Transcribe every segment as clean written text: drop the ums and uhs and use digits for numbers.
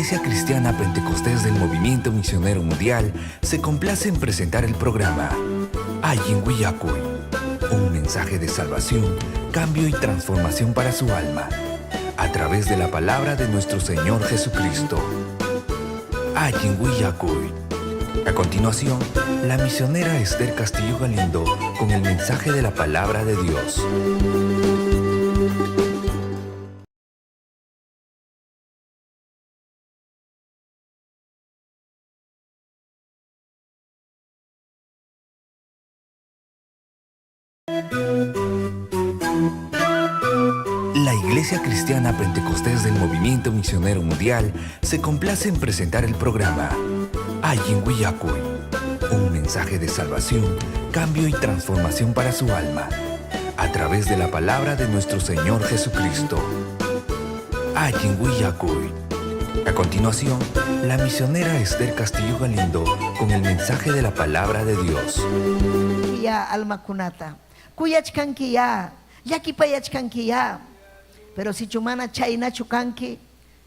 Iglesia Cristiana Pentecostés del Movimiento Misionero Mundial se complace en presentar el programa Allin Willakuy, un mensaje de salvación, cambio y transformación para su alma, a través de la palabra de nuestro Señor Jesucristo. Allin Willakuy. A continuación, la misionera Esther Castillo Galindo con el mensaje de la palabra de Dios. La Iglesia Cristiana Pentecostés del Movimiento Misionero Mundial se complace en presentar el programa Allin Willakuy, un mensaje de salvación, cambio y transformación para su alma, a través de la palabra de nuestro Señor Jesucristo. Allin Willakuy. A continuación, la misionera Esther Castillo Galindo con el mensaje de la palabra de Dios. Ya almakunata kuyachkanki ya, llakipayachkanki ya. Pero sichu mana chaynachu kanki,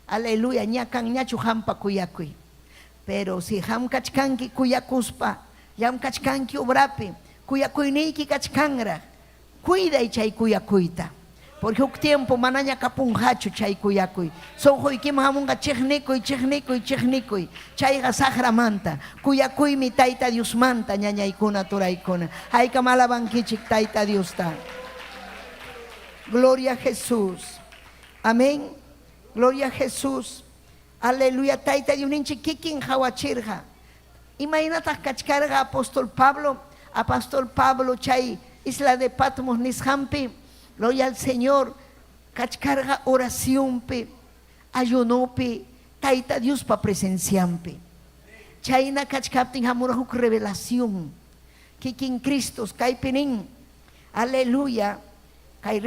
aleluya, ña kanñachu hampa kuyakuy. Pero si hamkachkanki kuyakuspa, llamkachkanki obrapi, kuyakuyniyki kachkanraq, cuiday chay kuyakuyta. Porque huk tiempo manaña kapunqachu chay kuyakuy. Sunquykiman hamunqa chiqnikuy, chiqnikuy, chiqnikuy. Chayqa saqramanta. Kuyakuymi Tayta Diosmanta, ñañaykuna, turaykuna. Haykam alabankichik Tayta Diosta. Gloria a Jesús. Amén. Gloria a Jesús. Aleluya. Tayta Diosninchik kikin qawachirqa. Imaynataq kachkarqa apóstol Pablo? Apóstol Pablo chay isla de Patmos nisqanpi, gloria al Señor, kachkarqa oracionpi, ayunopi, Tayta Diospa presencianpi. Chayna kachkaptin hamurqa huk revelación. Kikin Cristos kaypi nin, aleluya, kay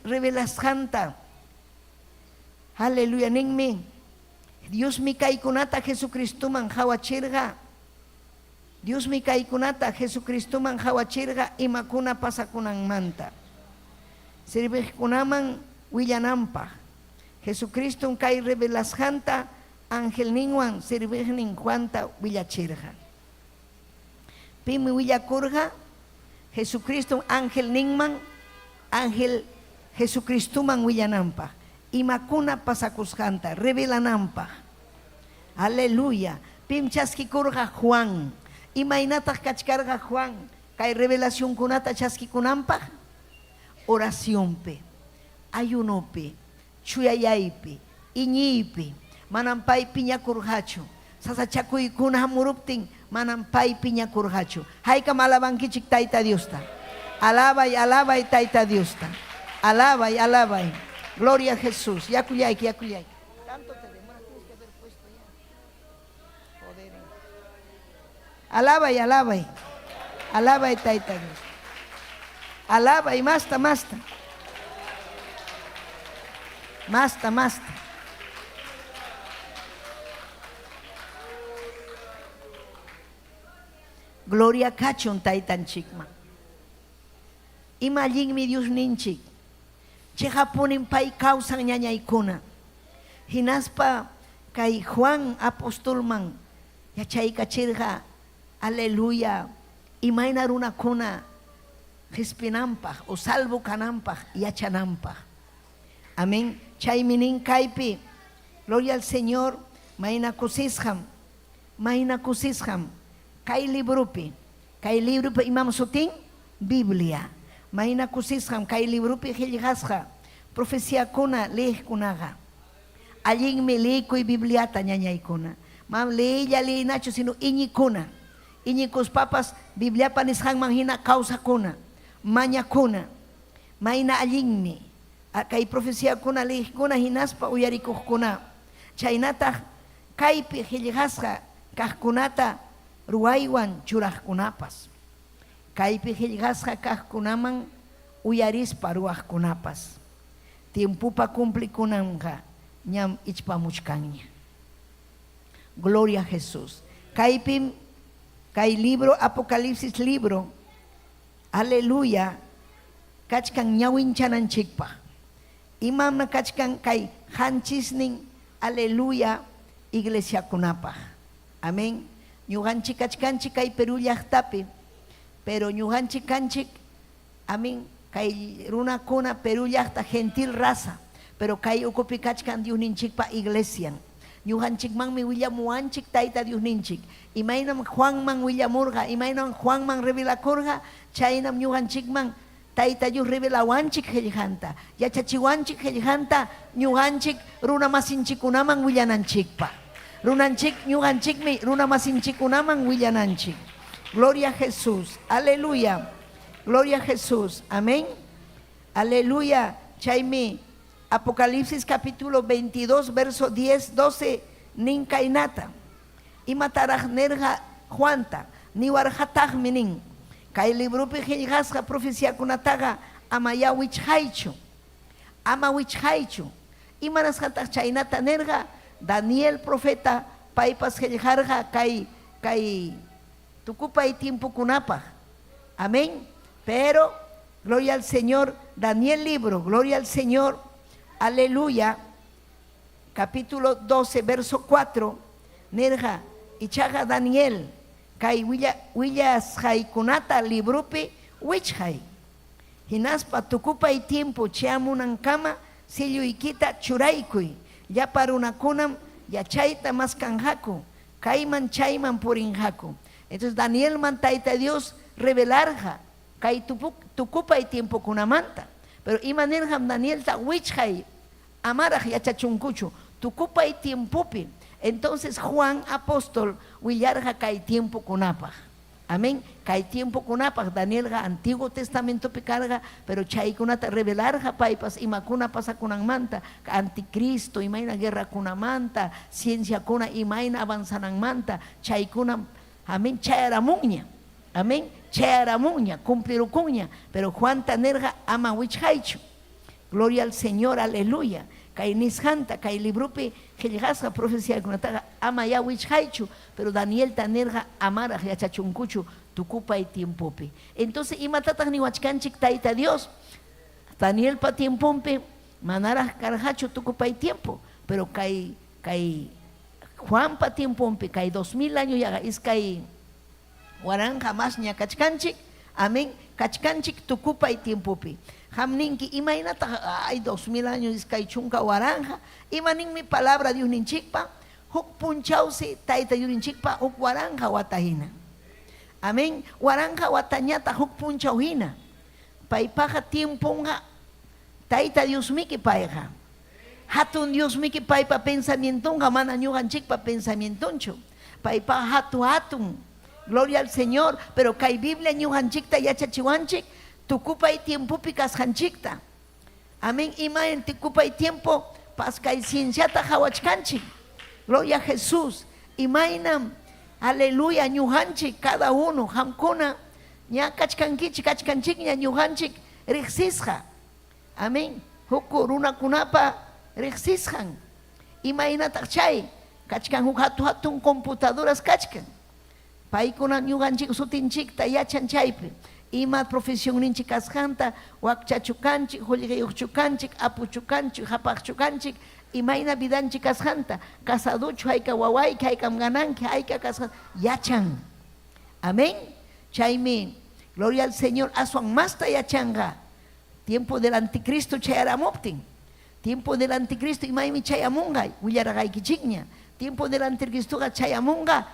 revelasqanta. Aleluya ninmi, Diosmi kaykunata Jesucristoman qawachirqa. Diosmi kaykunata Jesucristoman qawachirqa imakuna pasakunanmanta. Serviqkunaman willananpaq. Jesucristom kay revelasqanta angelninwan serviqnin Juanta willachirqa. Pimi willakurqa? Jesucristom angelninman, angel Jesucristoman willananpaq, imakuna pasakusqanta revelananpaq. Aleluya. Pim chaskikurqa? Juan. Imaynataq kachkarqa Juan kay revelacionkunata chaskikunanpaq? Oracionpi, ayunopi, chuyayaypi, iñiypi. Manam pay piñakurqachu. Sasachakuykuna hamuruptin manam pay piñakurqachu. Haykam alabankichik Tayta Diosta. Alabay, alabay Tayta Diosta. Alabay, alabay. Gloria a Jesús. Yakullayki, yakullayki. Tanto te demoras, tienes que haber puesto ya. Poder. Alabay, alabay. Alabay Tayta Dios. Alabay, masta, masta. Masta, masta. Gloria kachun Taytanchikman. Ima allinmi Diosninchik. Cheqapunim pay kawsan ñañaykuna. Hinaspa kay Juan apostolman yachaykachirqa, aleluya, imayna runakuna qispinanpaq o salvo kananpaq yachananpaq. Amén. Chaymi nin kaypi, gloria al Señor, mayna kusisqam, mayna kusisqam kay libropi, kay libropi imam sutin? Biblia. Mayna kusisqam kay libropi qillqasqa profeciakuna leeqkunaqa. Allinmi leekuy Bibliata, ñañaykuna. Manam leeylla leeynachu, sino iñikuna. Iñikuspapas Bibliapa nisqanman hina kawsakuna, mañakuna. Mayna allinmi kay profeciakuna leeqkuna hinaspa uyarikuqkuna. Chaynataq kaypi qillqasqa kaqkunata ruwaywan churaqkunapas. Kaypi qillqasqa kaqkunaman uyarispa ruwaqkunapas. Tiempopa cumplikunanqa ñam ichpamuchkanña. Gloria a Jesús. Kaypim kay libro Apocalipsis libro, aleluya, kachkan ñawinchananchikpaq. Imam kachkan kay qanchisnin, aleluya, Iglesiakunapaq. Amén. Ñuqanchik kachkanchik kay Perú llaqtapi, pero ñuqanchik kanchik, amén, kay runakuna Perú llaqta gentil raza, pero kay ukupi kachkan Diosninchikpa iglesian. Ñuqanchikmanmi willamuwanchik Tayta Diosninchik. Imaynam Juanman willamurqa, imaynam Juanman revelakurqa, chaynam ñuqanchikman Tayta Dios revelawanchik qellqanta, yachachiwanchik qellqanta ñuqanchik runamasinchikkunaman willananchikpaq. Runanchik, ñuqanchikmi runamasinchikkunaman willananchik. Gloria a Jesús. Aleluya. Gloria a Jesús. Amén. Aleluya. Chaymi Apocalipsis capítulo 22, verso 10, 12 nin kaynata. Imataraq nirqa Juanta? Niwarqataqmi nin, Kay libropi qellqasqa profeciakunataqa amayá wichqaychu. Ama wichqaychu. Imanasqataq chaynata nirqa? Daniel profeta paypas qellqarqa kay kay tukupay tiempokunapaq. Amén. Pero, gloria al Señor, Daniel libro, gloria al Señor, aleluya, capítulo 12, verso 4, nirqa, Ichaqa Daniel, kay willasqaykunata libropi wichqay, hinaspa tukupay tiempo chayamunankama selloykita churaykuy. Llapa runakunam yachayta maskanqaku, kayman chayman purinqaku. Entonces Danielman Tayta Dios revelarqa kay tukupay tiempokunamanta. Pero ima nirqam Danielta? Wichqay Amaraq yachachunkuchu tukupay tiempopi. Entonces Juan apóstol willarqa kay tiempokunapaq. Amén. Kay tiempokunapaq Danielqa Antiguo Testamentopi karqa, pero chaykunata revelarqa paypas imakuna pasakunanmanta, anticristo, imayna guerrakunamanta, cienciakuna imayna avanzananmanta, chaykunam, amén, chayaramunña. Amén. Chayaramunña, cumplirukunña. Pero Juanta nirqa ama wichqaychu. Gloria al Señor, aleluya. Kay nisqanta, kay libropi qellqasqa profeciakunataqa amayá wichqaychu, pero Danielta nirqa amaraq yachachunkuchu tukupay tiempopi. Entonces, imatataq niwachkanchik Tayta Dios? Danielpa tiemponpi manaraq karqachu tukupay tiempo, pero kay kay Juanpa tiemponpi kay 2000 año yaqa iskay Waranqa masña kachkanchik, amén, kachkanchik tukupay tiempopi. Qam ninki, imaynataq, ay, 2000 años 20,000? Ima ninmi palabra Diosninchikpa? Huk punchawsi Tayta Diosninchikpa huk waranqa wata hina. Amén, waranqa watañataq huk punchaw hina. Paypaqa tiemponqa Tayta Diosmiki payqa. Hatun Diosmiki paypa pensamientonqa mana ñuqanchikpa pensamientonchu. Paypa hatu-hatun. Gloria al Señor. Pero kay Biblia ñuqanchikta yachachiwanchik tukupay tiempopi kasqanchikta. Amén. Ima tukupay tiempo pas kay cienciata qawachkanchik. Gloria a Jesús. Imaynam, aleluya, ñuqanchik cada uno, qamkuna ña kachkankichik, kachkanchikña ñuqanchik riqsisqa. Amén. Huk runakunapa riqsisqan. Imaynataq chay? Kachkan huk hatu-hatun computadoras kachkan. Paykuna ñuqanchik sutinchikta yachan chaypi. Ima profesionninchik kasqanta, wakchachu kanchik, qullqiyuqchu kanchik, apuchu kanchik, qapaqchu kanchik, imayna vidanchik kasqanta, casadochu, hayka wawayki, haykam gananki, hayka kasqanta yachan. Amén. Chaymi, gloria al Señor, aswan masta yachanqa Tiempo del anticristo chayaramuptin. Tiempo del anticristo imaymi chayamunqa, willarqaykichikña. Tiempo del anticristoqa chayamunqa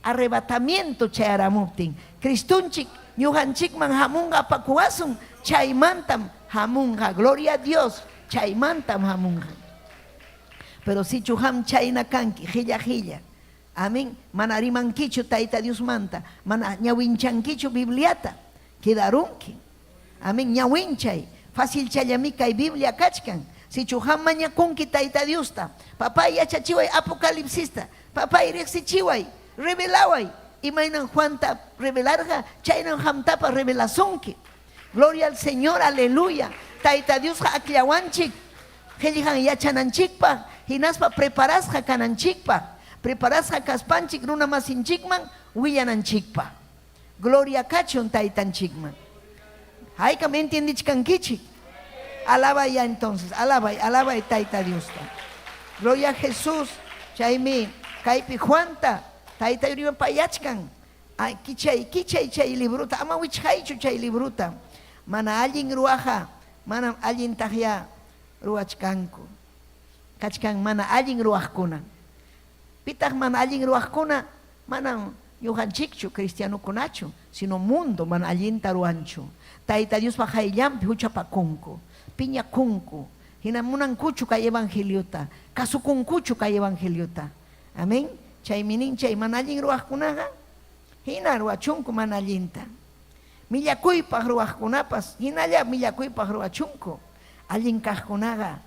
arrebatamiento chayaramuptin. Cristonchik ñuqanchikman hamunqa apakuwasun, chaymantam hamunqa. Gloria a Dios, chaymantam hamunqa. Pero sichu qam chayna kanki, qilla qilla. Amén. Mana rimankichu Tayta Diosmanta, mana ñawinchankichu Bibliata, quedarunki. Amén. Ñawinchay. Facilchallami kay Biblia kachkan. Sichu qam mañakunki Tayta Diosta, papay yachachiway Apocalipsista, papay riqsichiway, revelaway. Imaynan Juanta revelarqa, chaynam qamtapas revelasunki. Gloria al Señor, aleluya. Tayta Diosqa akllawanchik qellqan yachananchikpaq, hinaspa preparasqa kananchikpaq, preparasqa kaspanchik runamasinchikman willananchikpaq. Gloria kachun Taytanchikman. Haykam entiendechkankichik? Alabay ya entonces, alabay, alabay Tayta Diosta. Gloria a Jesús. Chaymi. Kaypi Juanta Tayta rimapayachkan. Kichay, kichay chay librota, ama wichqaychu chay librota. Mana allin ruwaqqa manam allintaqyá ruwachkanku. Kachkan mana allin ruwaqkuna. Pitaq mana allin ruwaqkuna? Manam ñuqanchikchu, cristianokunachu, sino mundo mana allinta ruwanchu. Tayta Diospa qayllanpi huchapakunku, piñakunku, hina munankuchu kay evangeliota, kasukunkuchu kay evangeliota. Amén. Chaymi nin chay mana allin ruwaqkunaqa hina ruwachunku mana allinta. Millakuypaq ruwaqkunapas hinalla millakuypaq ruwachunku. Allin kaqkunaqa,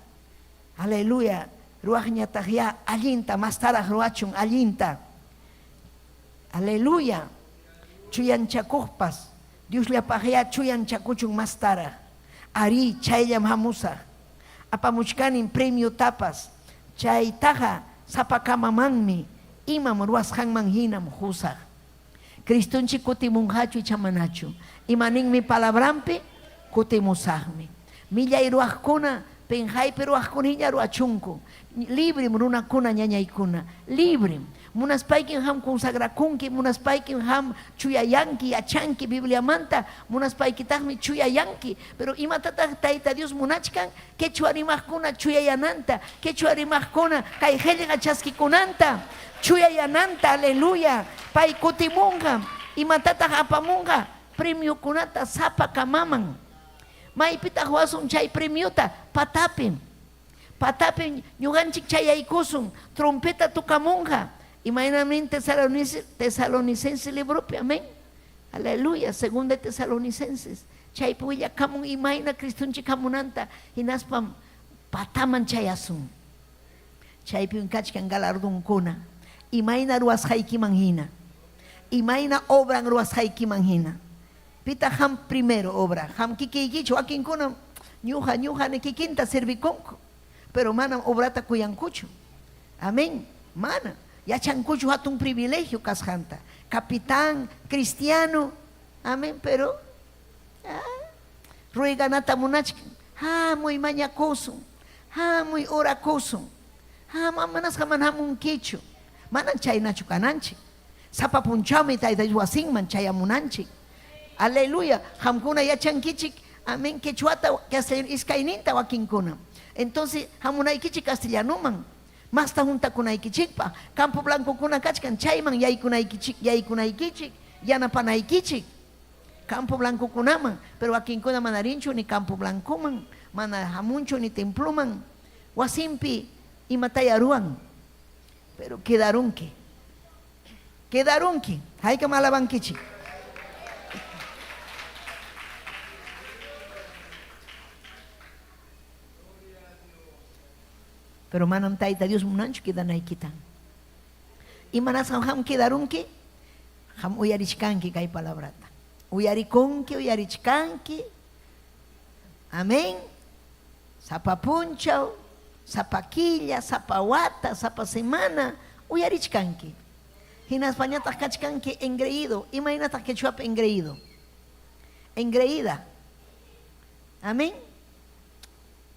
aleluya, ruwaqñataqyá allinta mastaraq ruwachun allinta. Aleluya. Chuyanchakuqpas Diosllapaqyá chuyanchakuchun mastaraq. Arí, chayllam hamusaq. Apamuchkanim premiotapas, chaytaqa sapakamamanmi imam ruwasqanman hinam qusaq. Cristonchik kutimunqachu icha manachu? Ima ninmi palabranpi? Kutimusaqmi. Millay ruwaqkuna, penqaypi ruwaqkuna hina ruwachunku. Librim runakuna ñañaykuna, librim. Munaspaykim qam consagrakunki, munaspaykim qam chuyayanki, yachanki Bibliamanta, munaspaykitaqmi chuyayanki. Pero imatataq Tayta Dios munachkan? Quechua rimaqkuna chuyayananta, quechua rimaqkuna kay qellqa chaskikunanta, chuyayananta, aleluya. Pay kutimunqa, imatataq apamunqa? Premiokunata sapakamaman. Maypitaq wasun chay premiota? Patapim. Patapim ñuqanchik chayaykusun, trompeta tocamunqa. Imaynam nin Tesalonicenses libropi, amén. Aleluya, segunda Tesalonicenses. Chaypi willakamun imayna Cristonchik hamunanta, hinaspam pataman chayasun. Chaypim kachkan galardonkuna, imayna ruwasqaykiman hina, imayna obran ruwasqaykiman hina. Pitaq qam primero obra? Qam kikiykichu? Wakinkunam ñuqa, ñuqa ni kikinta servikunku, pero manam obrata kuyankuchu. Amén. Mana. Yachankuchu hatun privilegio kasqanta. Capitán, cristiano, amén, pero rueganata munachkan. Hamuy mañakusun, hamuy orakusun. Manasqa mana hamunkichu. Manam chaynachu kananchik. Sapa punchawmi Tayta Dios wasinman chayamunanchik. Aleluya. Qamkuna yachankichik, amén, quechuata, castellano iskayninta wakinkuna. Entonces, hamunaykichik castellanoman, masta juntakunaykichikpaq. Campo Blancokuna kachkan, chayman yaykunaykichik, yaykunaykichik, yanapanaykichik. Campo Blancokunaman, pero wakinkuna mana rinchu ni Campo Blancoman, mana hamunchu ni temploman. Wasinpi imataya ruwan. Pero quedarunki. Quedarunki. Haykam alabankichik. Pero manam Tayta Dios munanchu quedanaykita. Imanasqam qam quedarunki? Qam uyarichkanki kay palabrata. Uyarikunki, uyarichkanki. Amén. Sapa punchaw, sapa killa, sapa wata, sapa semana uyarichkanki. Hinaspañataq kachkanki engreído. Imaynataq quechuapi engreído? Engreída. Amén.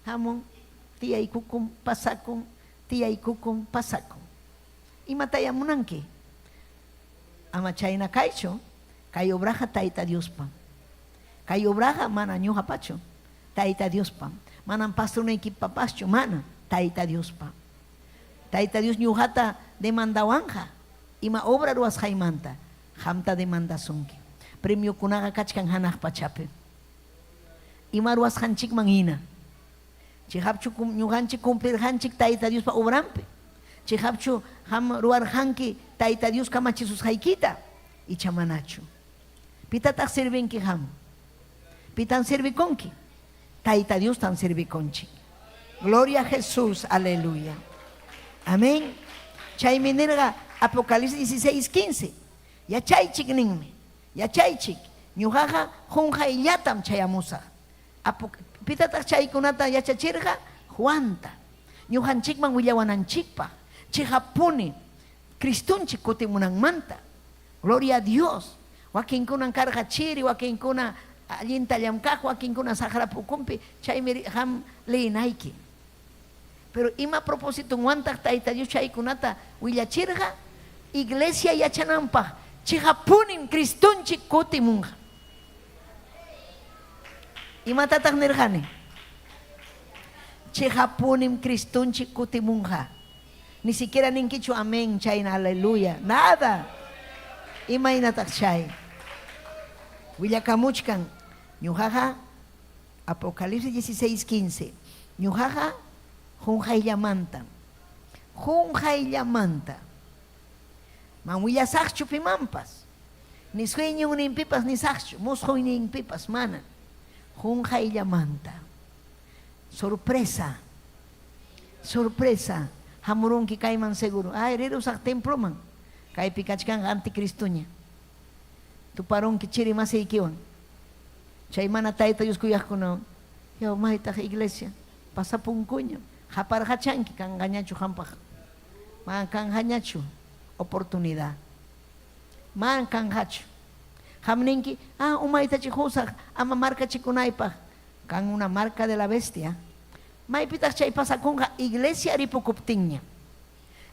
Hamun, tiyaykukun, pasakun, tiyaykukun, pasakun. Imataya munanki? Ama chayna kaychu. Kay obraqa Tayta Diospam. Kay obraqa mana ñuqapachu. Tayta Diospam. Manam pastorniykipapaschu, mana, Tayta Diospa. Tayta Dios ñuqata demandawanqa ima obra ruwasqaymanta, qamta demandasunki. Premiokunaqa kachkan hanaq pachapi. Ima ruwasqanchikman hina. Chiqapchu ñuqanchik cumplirqanchik Tayta Diospa obranpi? Chiqapchu qam ruwarqanki Tayta Dios kamachisusqaykita? Icha manachu? Pitataq servinki qam? Pitan servikunki? Tayta Diostan servikunchik. Gloria a Jesús, aleluya. Amén. Chaymi nirqa Apocalipsis 16:15. Yachaychik ninmi. Yachaychik, ñuqaqa qunqayllatam chayamusaq. Pitataq chaykunata yachachirqa? Juanta. Ñuqanchikman willawananchikpaq. Chiqappuni Cristonchik kutimunanmanta. Gloria a Dios. Wakinkunan karqa chiri, wakinkuna allinta llamkaq, wakinkuna saqrap ukunpi, chaymi qam leenayki. Pero ima propositonwantaq Tayta Dios chaykunata willachirqa? Iglesia yachananpaq, chiqappunim Cristonchik kutimunqa. Imatataq nirqani? Chiqappunim Cristonchik kutimunqa. Ni siquiera ninkichu amén, chayna, aleluya, nada. Imaynataq chay? Willakamuchkan, ñuqaqa Apocalipsis 16:15, ñuqaqa qunqayllamantam, qunqayllamanta, man willasaqchu pimanpas, ni sueñonninpipas nisaqchu, musquyninpipas mana, qunqayllamanta. Sorpresa, sorpresa, hamurunki kayman seguro, ay rirusaq temploman, kaypi kachkanqa anticristoña. Tuparunki chiri masiykiwan, chay mana Tayta Dios kuyaqkunawan, yaw maytaq iglesia, pasapunkuñam, qaparqachanki, kanqañachu qampaq, mana kanqañachu oportunidad, mana kanqachu. Qam ninki, ah umaytachi qusaq ama markachikunaypaq, kan una marca de la bestia, maypitaq chay pasakunqa iglesia ripukuptinña.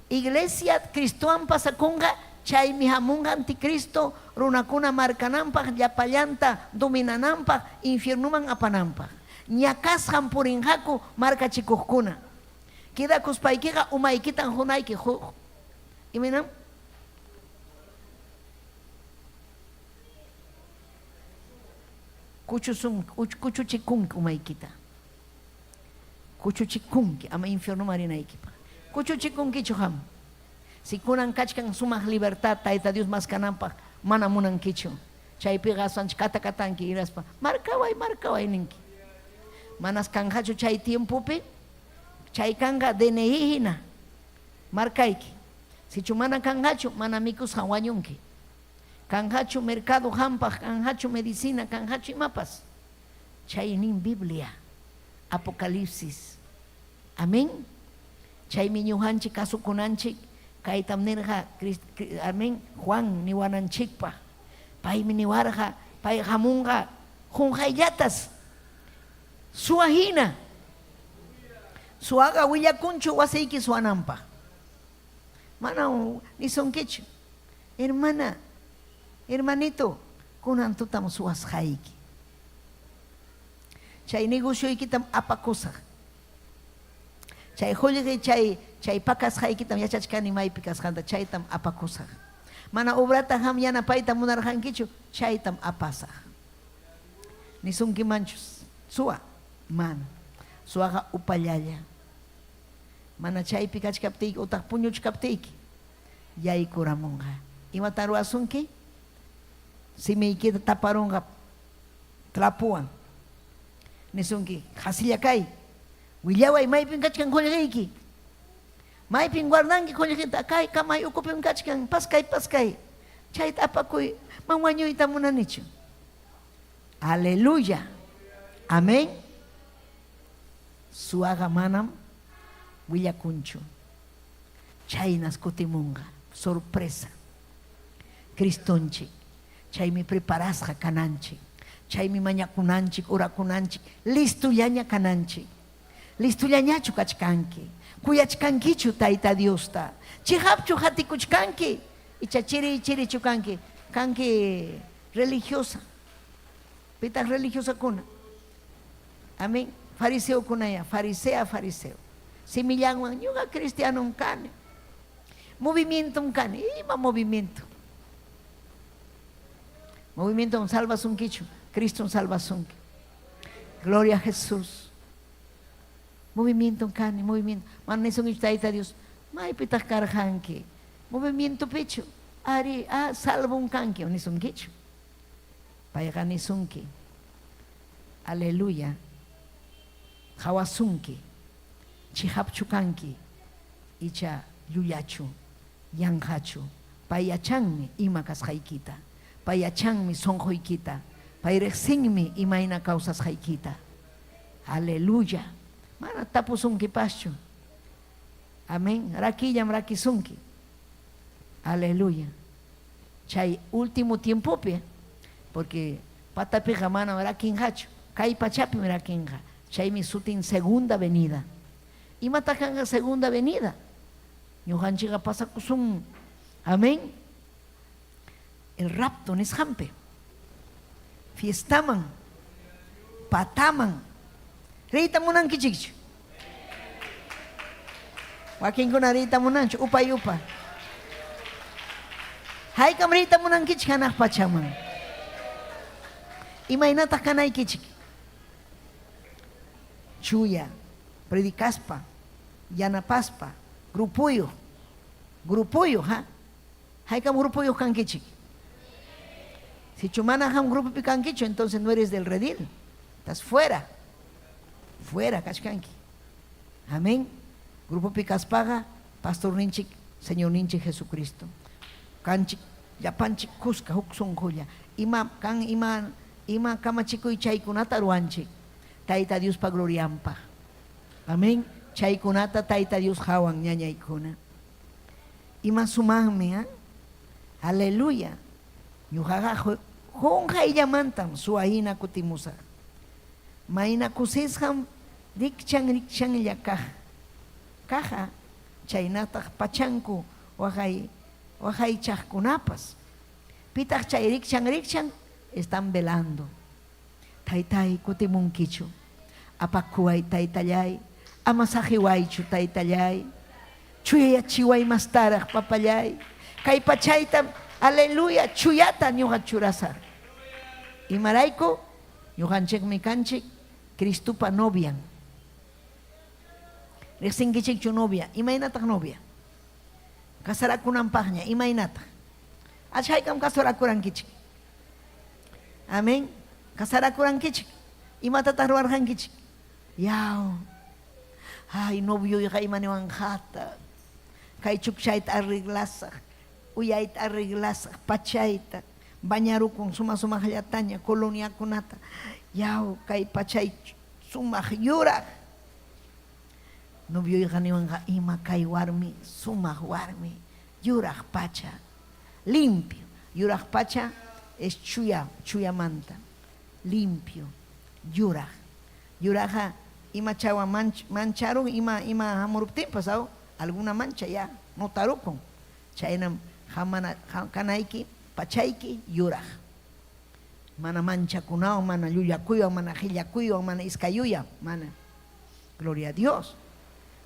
Iglesia Cristowan pasakunqa, chaymi hamunqa anticristo runakuna markananpaq, llapallanta dominananpaq, infiernoman apananpaq. Ñakasqam purinqaku markachikuqkuna. Quedakuspaykiqa umaykitan qunayki huk imaynam? Kuchusun, kuchuchikunki umaykita. Kuchuchikunki ama infiernoman rinaykipaq. Kuchuchikunkichu qam? Si kunan kachkan sumaq libertad Tayta Dios maskananpaq mana munankichu. Chaypiqa aswanchik katakatanki hinaspa markaway, markaway ninki. Manas kanqachu chay tiempopi, chay kanqa DNI hina markayki. Sichu mana kanqachu, mana mikusqan wañunki. Kanqachu mercado qampaq, kanqachu medicina, kanqachu imapas. Chay nin Biblia, Apocalipsis. Amén. Chaymi ñuqanchik kasukunanchik, kaytam nirqa amén Juan niwananchikpaq. Paymi niwarqa, pay hamunqa qunqayllatas suwa hina. Suwaqa willakunchu wasiyki suwananpaq? Manam nisunkichu, hermana, hermanito, kunan tutam suwasqayki. Chay negocioykitam apakusaq. Chay qullqi chay chay pakasqaykitam yachachkani maypi kasqanta, chaytam apakusaq. Mana obrata qam yanapayta munarqankichu, chaytam apasaq. Nisunkimanchu suwa? Mana. Suwaqa upallalla. Mana chaypi kachkaptiyki utaq puñuchkaptiyki yaykuramunqa. Imatan ruwasunki? Simiykita taparunqa trapowan. Nisunki, Qasilla kay, willaway maypim kachkan qullqiyki. Maypim guardanki qullqita? Kay kamay ukupim kachkan, paskay, paskay. Chayta apakuy, man wañuyta munanichu. Aleluya. Amén. Suwaqa manam willakunchu. Chaynas kutimunqa. Sorpresa. Cristonchik. Chaymi preparasqa kananchik. Chaymi mañakunanchik, orakunanchik, listollaña kananchik. Listollañachu kachkanki? Kuyachkankichu Tayta Diosta? Chiqapchu qatikuchkanki? Icha chiri chirichu kanki? Kanki religiosa. Pitaq religiosakuna? Amén. Fariseokunaya, farisea, fariseo. Simillanwan ñuqa cristianom kani. Movimientom kani. Ima movimiento? Movimientom salvasunkichu, Cristom salvasunki. Gloria a Jesús. Movimientom kani, movimiento. Mana nisunkichu Tayta Dios, maypitaq karqanki? Movimientopichu? Ari, ah, salvon kanki, nisunkichu. Payqa nisunki, aleluya, qawasunki, chiqapchu kanki icha llullachu, yanqachu. Pay yachanmi ima kasqaykita. Pay yachanmi sonqoykita. Pay reqsinmi imayna kawsasqaykita. Aleluya. Mana tapusunkipaschu. Amén. Rakillam rakisunki. Aleluya. Chay último tiempopi, porque patapiqa manam rakinqachu, kay pachapim rakinqa. Chaymi sutin segunda venida. Imataq kanqa segunda venida? Ñuqanchikqa pasakusun. Amén. El rapto nisqanpi. Fiestaman, pataman. Riyta munankichikchu? Wakinkuna riyta munanchu, upay upa. Haykam riyta munankichik hanaq pachaman? Imaynataq kanaykichik? Chuya, predicaspa, yanapaspa, grupuyuq, grupuyuq, ha? Haykam grupuyuq kankichik? Sichu mana qam grupopi kankichu, entonces no eres del redil. Estás fuera. Fuera kachkanki. Amén. Grupopi kaspaqa pastorninchik, Señorninchik Jesucristo. Kanchik llapanchik kuska huk sunqulla. Ima kan ima ima kamachikuy chaykunata ruwanchik Tayta Diospa glorianpaq. Amén. Chaykunata Tayta Dios qawan ñañaykuna. Ima sumaqmi, a? Aleluya! Ñuqaqa qunqayllamantam suwa hina kutimusaq. Mayna kusisqam rikchan-rikchanlla kaq kaqqa chaynataq pachanku waqay waqaychaqkunapas. Pitaq chay rikchan-rikchan están velando? Taytáy, kutimunkichu? Apakuway, Taytalláy. Ama saqiwaychu, Taytalláy. Chuyayachiway mastaraq, Papalláy. Kay pachaytam, aleluya, chuyata ñuqa churasaq. Imarayku? Ñuqanchikmi kanchik Cristopa novian. Riqsinkichikchu novia? Imaynataq novia? Casarakunanpaqña, imaynataq? Achka haykam casarakurankichik? Amén. Casarakurankichik. Imatataq ruwarqankichik? Yaw. Ay, novioyqa ima niwanqataq. Kay chukchayta arreglasaq, uyayta arreglasaq, pachayta, bañarukun suma sumaqllataña coloniakunata. Yaw, kay pachay sumaq yuraq. Novioyqa niwanqa ima kay warmi sumaq warmi, yuraq pacha. Limpio. Yuraq pacha es chuya, chuyamanta. Limpio. Yuraq. Yuraqqa ima chawa mancharun ima ima hamuruptinpas aw alguna mancha ya notarukun. Chaynam qam mana kanayki pachayki yuraq. Mana manchakunawan, mana llullakuywan, mana qillakuywan, mana iskayuyan, mana. Gloria a Dios.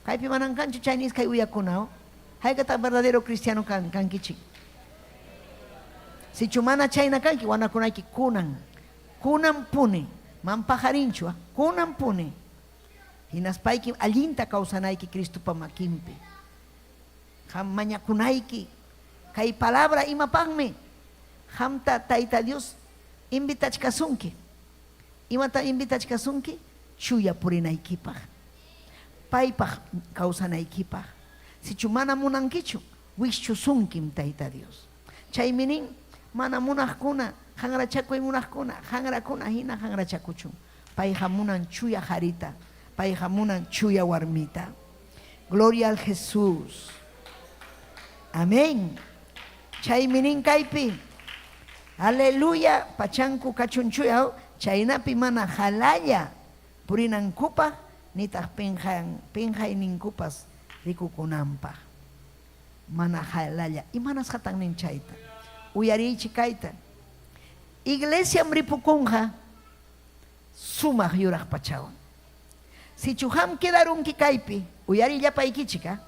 Kaypi manan kanchu chayna iskay uyakuna, aw? Haykataq verdadero cristiano kan, kankichik? Sichu mana chayna kanki, wanakunayki kunan. Kunan puni. Man paqarinchu, kunan puni. Hinaspaykim allinta kawsanayki Cristopa makinpi. Qam mañakunayki. Kay palabra imapaqmi qamta Tayta Dios invitachkasunki? Imata invitachkasunki? Chuya purinaykipaq, paypaq kawsanaykipaq. Sichu mana munankichu, wischusunkim Tayta Dios. Chaymi nin, Mana munaqkuna, qanrachakuy munaqkuna, qanrakuna hina qanrachakuchun. Payqa munan chuya qarita, payqa munan chuya warmita. Gloria al Jesús. Amén. Chaymi nin kaypi, Aleluya, pachanku kachun chuya, chaynapi mana qalalla purinankupaq nitaq pinqayninkupas rikukunanpaq. Mana qalalla. Imanasqatan nin chayta? Uyariychik kayta. Iglesiam ripukunqa sumaq yuraq pachawan. Sichu qam quedarunki kaypi, uyariy llapaykichik, a,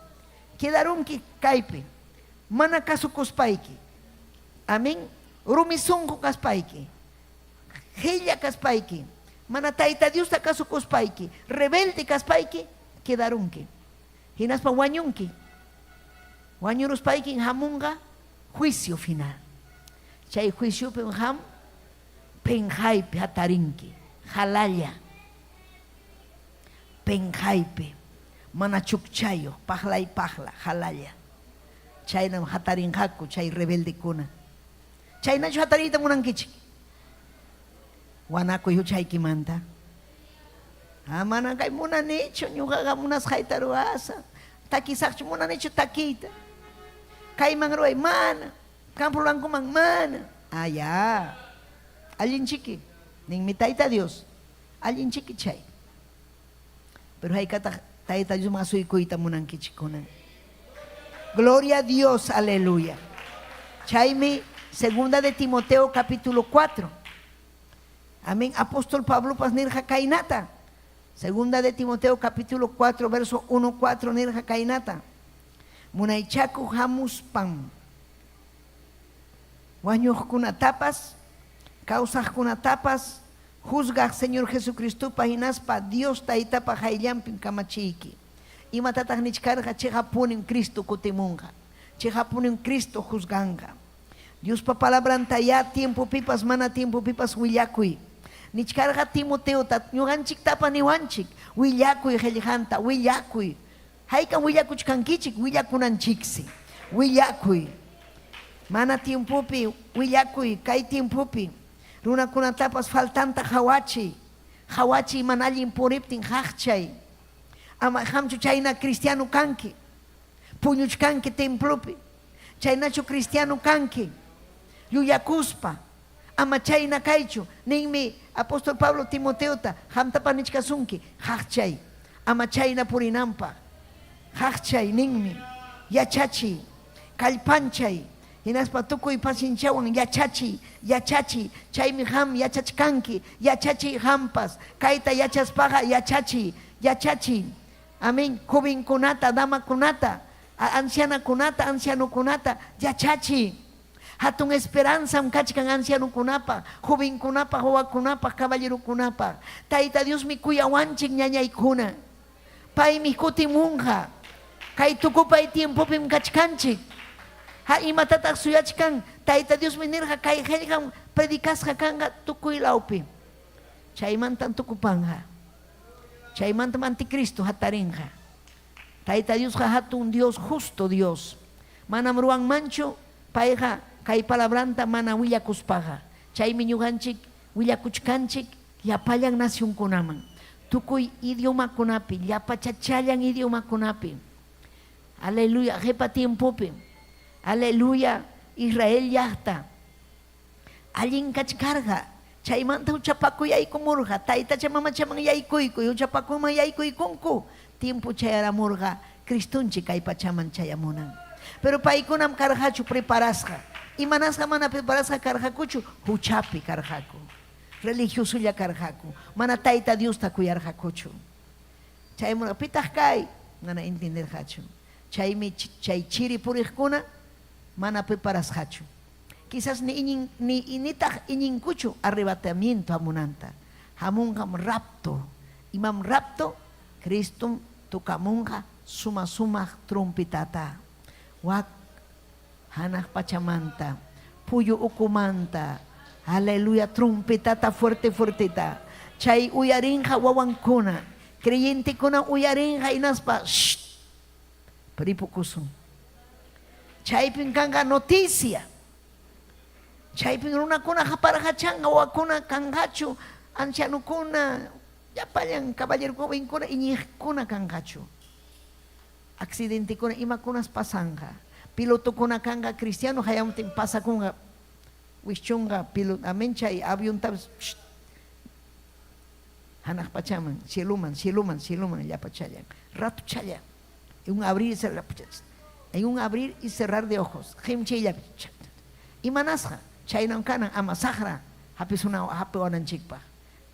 quedarunki kaypi, mana kasukuspayki, amén, rumi sunqu kaspayki, qilla kaspayki, mana Tayta Diosta kasukuspayki, rebelde kaspayki, quedarunki. Hinaspa wañunki. Wañuruspaykin hamunqa juicio final. Chay juiciopim qam penqaypi hatarinki, qalalla. Penqaypi, mana chukchayuq, paqlay-paqla, qalalla. Chaynam hatarinqaku chay rebeldekuna. Chaynachu hatariyta munankichik? Wanakuy huchaykimanta. Ah, manan kay munanichu, ñuqaqa munasqayta ruwasaq. Takisaqchu, munanichu takiyta. Kayman ruway, mana. Campo Blancoman, mana. Ah, ya. Allinchiki, ninmi Tayta Dios. Allinchiki chay. Pero haykataq Tayta Diosman asuykuyta munankichik kunan. Gloria a Dios, aleluya. Chaymi segunda de Timoteo capítulo 4. Amén. Apóstol Pablopas nirqa kaynata. Segunda de Timoteo capítulo 4 verso 1 4 nirqa kaynata. Munaychakuq hamuspan wañuqkunatapas kawsaqkunatapas juzgaq Señor Jesucristopa hinaspa Dios Taytapa qayllanpim kamachiyki. Imatataq nichkarqa? Cheqappunim Cristo kutimunqa. Cheqappunim Cristo juzganqa. Diospa palabrantayá tiempopipas mana tiempopipas willakuy. Nichkarqa Timoteota, ñuqanchiktapa niwanchik, Willakuy qellqanta, willakuy. Haykam willakuchkankichik? Willakunanchiksi. Willakuy. Mana tiempopi willakuy, kay tiempopi runakunatapas faltanta qawachiy. Qawachiy mana allin puriptin qaqchay. Ama qamchu chayna cristiano kanki. Puñuchkanki templopi. Chaynachu cristiano kanki? Llullakuspa. Ama chayna kaychu. Ninmi apóstol Pablo Timoteota, qamtapas nichkasunki, qaqchay. Ama chayna purinanpaq. Qaqchay ninmi. Yachachiy. Kallpanchay. Hinaspa tukuy pacienciawan yachachiy, yachachiy. Chaymi qam yachachkanki. Yachachiy qampas. Kayta yachaspaqa yachachiy, yachachiy. Amén. Jovenkunata, damakunata, ancianakunata, ancianokunata yachachiy. Hatun esperanzam kachkan ancianokunapaq, jovenkunapaq, wawakunapaq, caballerokunapaq. Tayta Diosmi kuyawanchik ñañaykuna. Paymi kutimunqa. Kay tukupay tiempopim kachkanchik. Ha imatataq suyachkan? Tayta Diosmi nirqa kay qellqam predicasqa kanqa tukuy lawpi. Chaymantam tukupanqa. Chaymantam anticristo hatarinqa. Tayta Diosqa hatun Dios, justo Dios. Manam ruwanmanchu payqa kay palabranta mana willakuspaqa. Chaymi ñuqanchik willakuchkanchik llapallan nacionkunaman, tukuy idiomakunapi, llapachachallan idiomakunapi. Aleluya, qepa tiempopim. Aleluya, Israel llaqta allin kachkarqa, chaymanta huchapakuy yaykumurqa, taytacha mamachaman yaykuykuy, huchapakuyman yaykuykunku, tiempo chayaramurqa Cristonchik kay pachaman chayamunan. Pero paykunam karqachu preparasqa. Imanasqa mana preparasqa karqakuchu? Huchapi karqaku. Religiosolla karqaku. Mana Tayta Diosta kuyarqakuchu. Chaymurqa, pitaq kay? Mana entienderqachu. Chaymi chay chiri puriqkuna mana preparasqachu. Quizás ni iñin ni nitaq iñinkuchu arrebatamiento hamunanta. Hamunqam rapto. Imam rapto? Cristom tocamunqa suma-sumaq trompetata. Wak hanaq pachamanta, puyu ukumanta, aleluya, trompetata fuerte fuerteta. Chay uyarinqa wawankuna, creyentekuna uyarinqa hinaspa shh ripukusun. Chaypim kanqa noticia. Chaypim runakuna qaparqachanqa, wawakuna kanqachu, ancianokuna, llapallan caballero jovenkuna, iñiqkuna kanqachu. Accidentekuna imakunas pasanqa. Pilotokuna kanqa cristiano hayamuptin pasakunqa, wischunqa piloto, amén, chay aviontapas hanaq pachaman, cieloman, cieloman, cieloman llapachallan, ratuchallan. En un abrir y cerrar, en un abrir y cerrar de ojos, qimchayllapi. Imanasqa, chaynam kanan ama saqra hapisuna hapiwananchikpaq.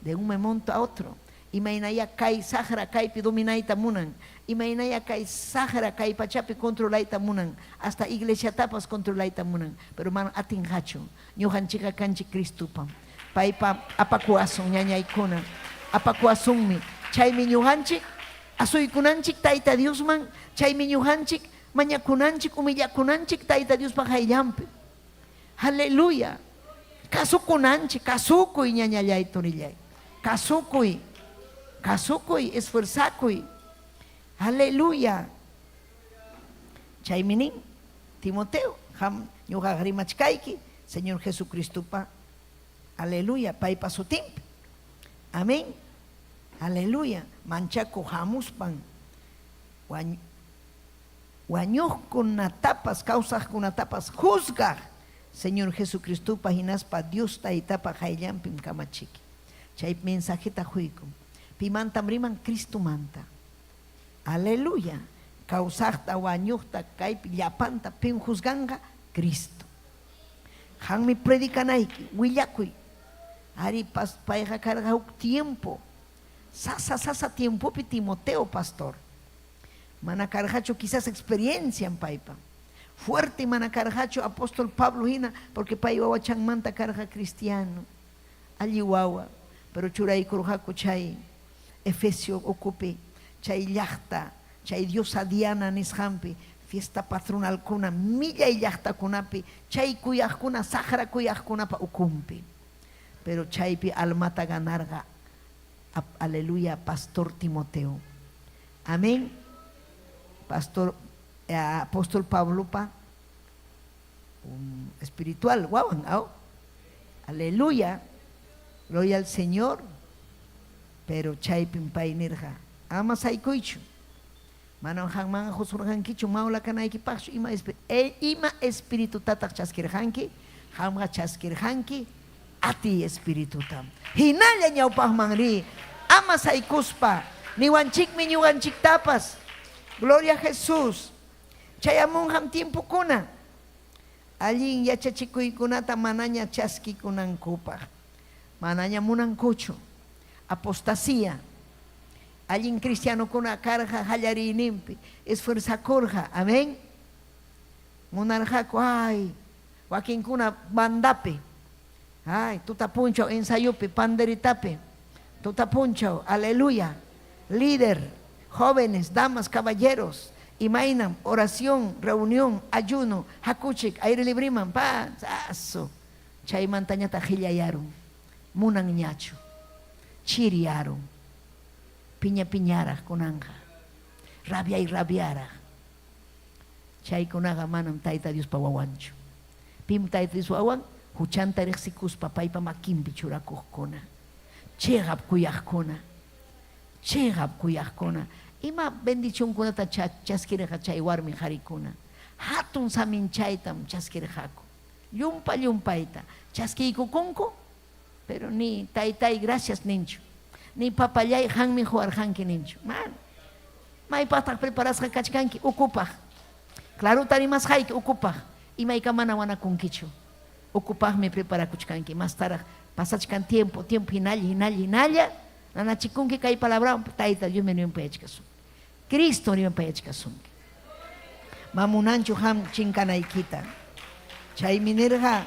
De un momento a otro. Imaynayá kay saqra kaypi dominayta munan. Imaynayá kay saqra kay pachapi controlayta munan. Hasta iglesiatapas controlayta munan. Pero mana atinqachu. Ñuqanchikqa kanchik Cristopam. Paypa apakuwasun ñañaykuna. Apakuwasunmi. Chaymi ñuqanchik asuykunanchik Tayta Diosman. Chaymi ñuqanchik mañakunanchik, humillakunanchik Tayta Diospa qayllanpi. Aleluya. Kasukunanchik, kasukuy ñañallay, turillay. Kasukuy, kasukuy, esfuerzakuy. Aleluya. Chaymi nin, Timoteo, qam ñuqaqa rimachkayki Señor Jesucristopa, aleluya, paypa sutinpi. Amén. Aleluya. Manchakuq hamuspan wañuqkunatapas kawsaqkunatapas juzgaq Señor Jesucristopa hinaspa Dios Taytapa qayllanpim kamachiki. Chay mensajeta quykun. Pimantam riman? Cristomanta. Aleluya. Kawsaqta, wañuqta, kaypi llapanta pim juzganqa? Cristo. Qanmi predicanayki, willakuy. Ari, payqa karqa huk tiempo, sasa sasa tiempopi Timoteo pastor. Mana karqachu quizás experiencian paypa. Fuerte mana karqachu apóstol Pablo hina, porque pay wawachanmanta karqa cristiano. Alli wawa, pero churaykurqaku chay Efesio ukupi, chay llaqta, chay diosa Diana nisqanpi, fiesta patronalkuna, millay llaqtakunapi, chay kuyaqkuna, saqra kuyaqkunapa ukunpi. Pero chaypi almata ganarqa, aleluya, pastor Timoteo. Amén. Pastor, apóstol Pablopa espiritual wawan, aw. Aleluya. Gloria al Señor. Pero chaypim pay nirqa, Ama saykuychu. Manam qanmanqa husurqankichu mawla kanaykipaqchu ima ima espiritutataq chaskirqanki? Qamqa chaskirqanki atiy espiritutam. Hinalla ñawpaqman riy, ama saykuspa. Niwanchikmi ñuqanchiktapas. Gloria a Jesús. Chayamunqam tiempokuna allin yachachikuykunata manaña chaskikunankupaq. Manaña munankuchu. Apostasía. Allin cristianokuna karqa qallariyninpi, esfuerzakurqa. Amén. Munarqaku, ay, wakinkuna bandapi, ay, tuta punchaw ensayopi, panderitapi, tuta punchaw, aleluya, líder, jóvenes, damas, caballeros, imaynam, oración, reunión, ayuno, hakuchik, aire libriman, pa, asu, chaymantañataq qillayarun, munanñachu, chiriyarun, piña piñaraq kunanqa, rabiay rabiaraq. Chaykunaqa manam Tayta Diospa wawanchu. Pim Tayta Diospa wawan? Huchanta riqsikuspa paypa makinpi churakuqkuna, cheqap kuyaqkuna, cheqap kuyaqkuna. Ima bendicionkunata chaskirqa chay warmi qarikuna? Hatun saminchaytam chaskirqaku. Llumpa llumpayta chaskiykukunku, pero ni taytay gracias ninchu, ni papallay qanmi quwarqanki ninchu. Mana. Maypaqtaq preparasqa kachkanki? Ukupaq. Clarota rimasqayki, ukupaq. Imayka mana wanakunkichu. Ukupaqmi preparakuchkanki. Mastaraq pasachkan tiempo, tiempo hinalla, hinalla, hinalla nanachikunki kay palabrawan, Tayta Diosmi rimpayachkasunki. Cristo rimpayachkasunki. Ma munanchu qam chinkanaykita. Chaymi nirqa,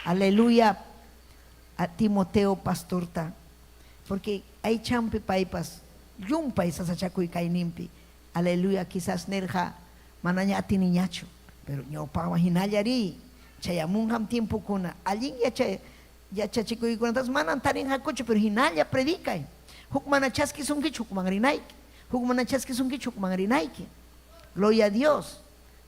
aleluya, a Timoteo pastorta, porque aychanpi paypas llumpay sasachakuy kayninpi, aleluya, quizás nirqa, manaña atiniñachu, pero ñawpaqwan hinalla riy, chayamunqam tiempokuna, allin yachay yachachikuykunatapas manam tarinqakuchu, pero hinalla predicay, huk mana chaskisunkichu hukman rinayki, huk mana chaskisunkichu hukman rinayki. Gloria a Dios.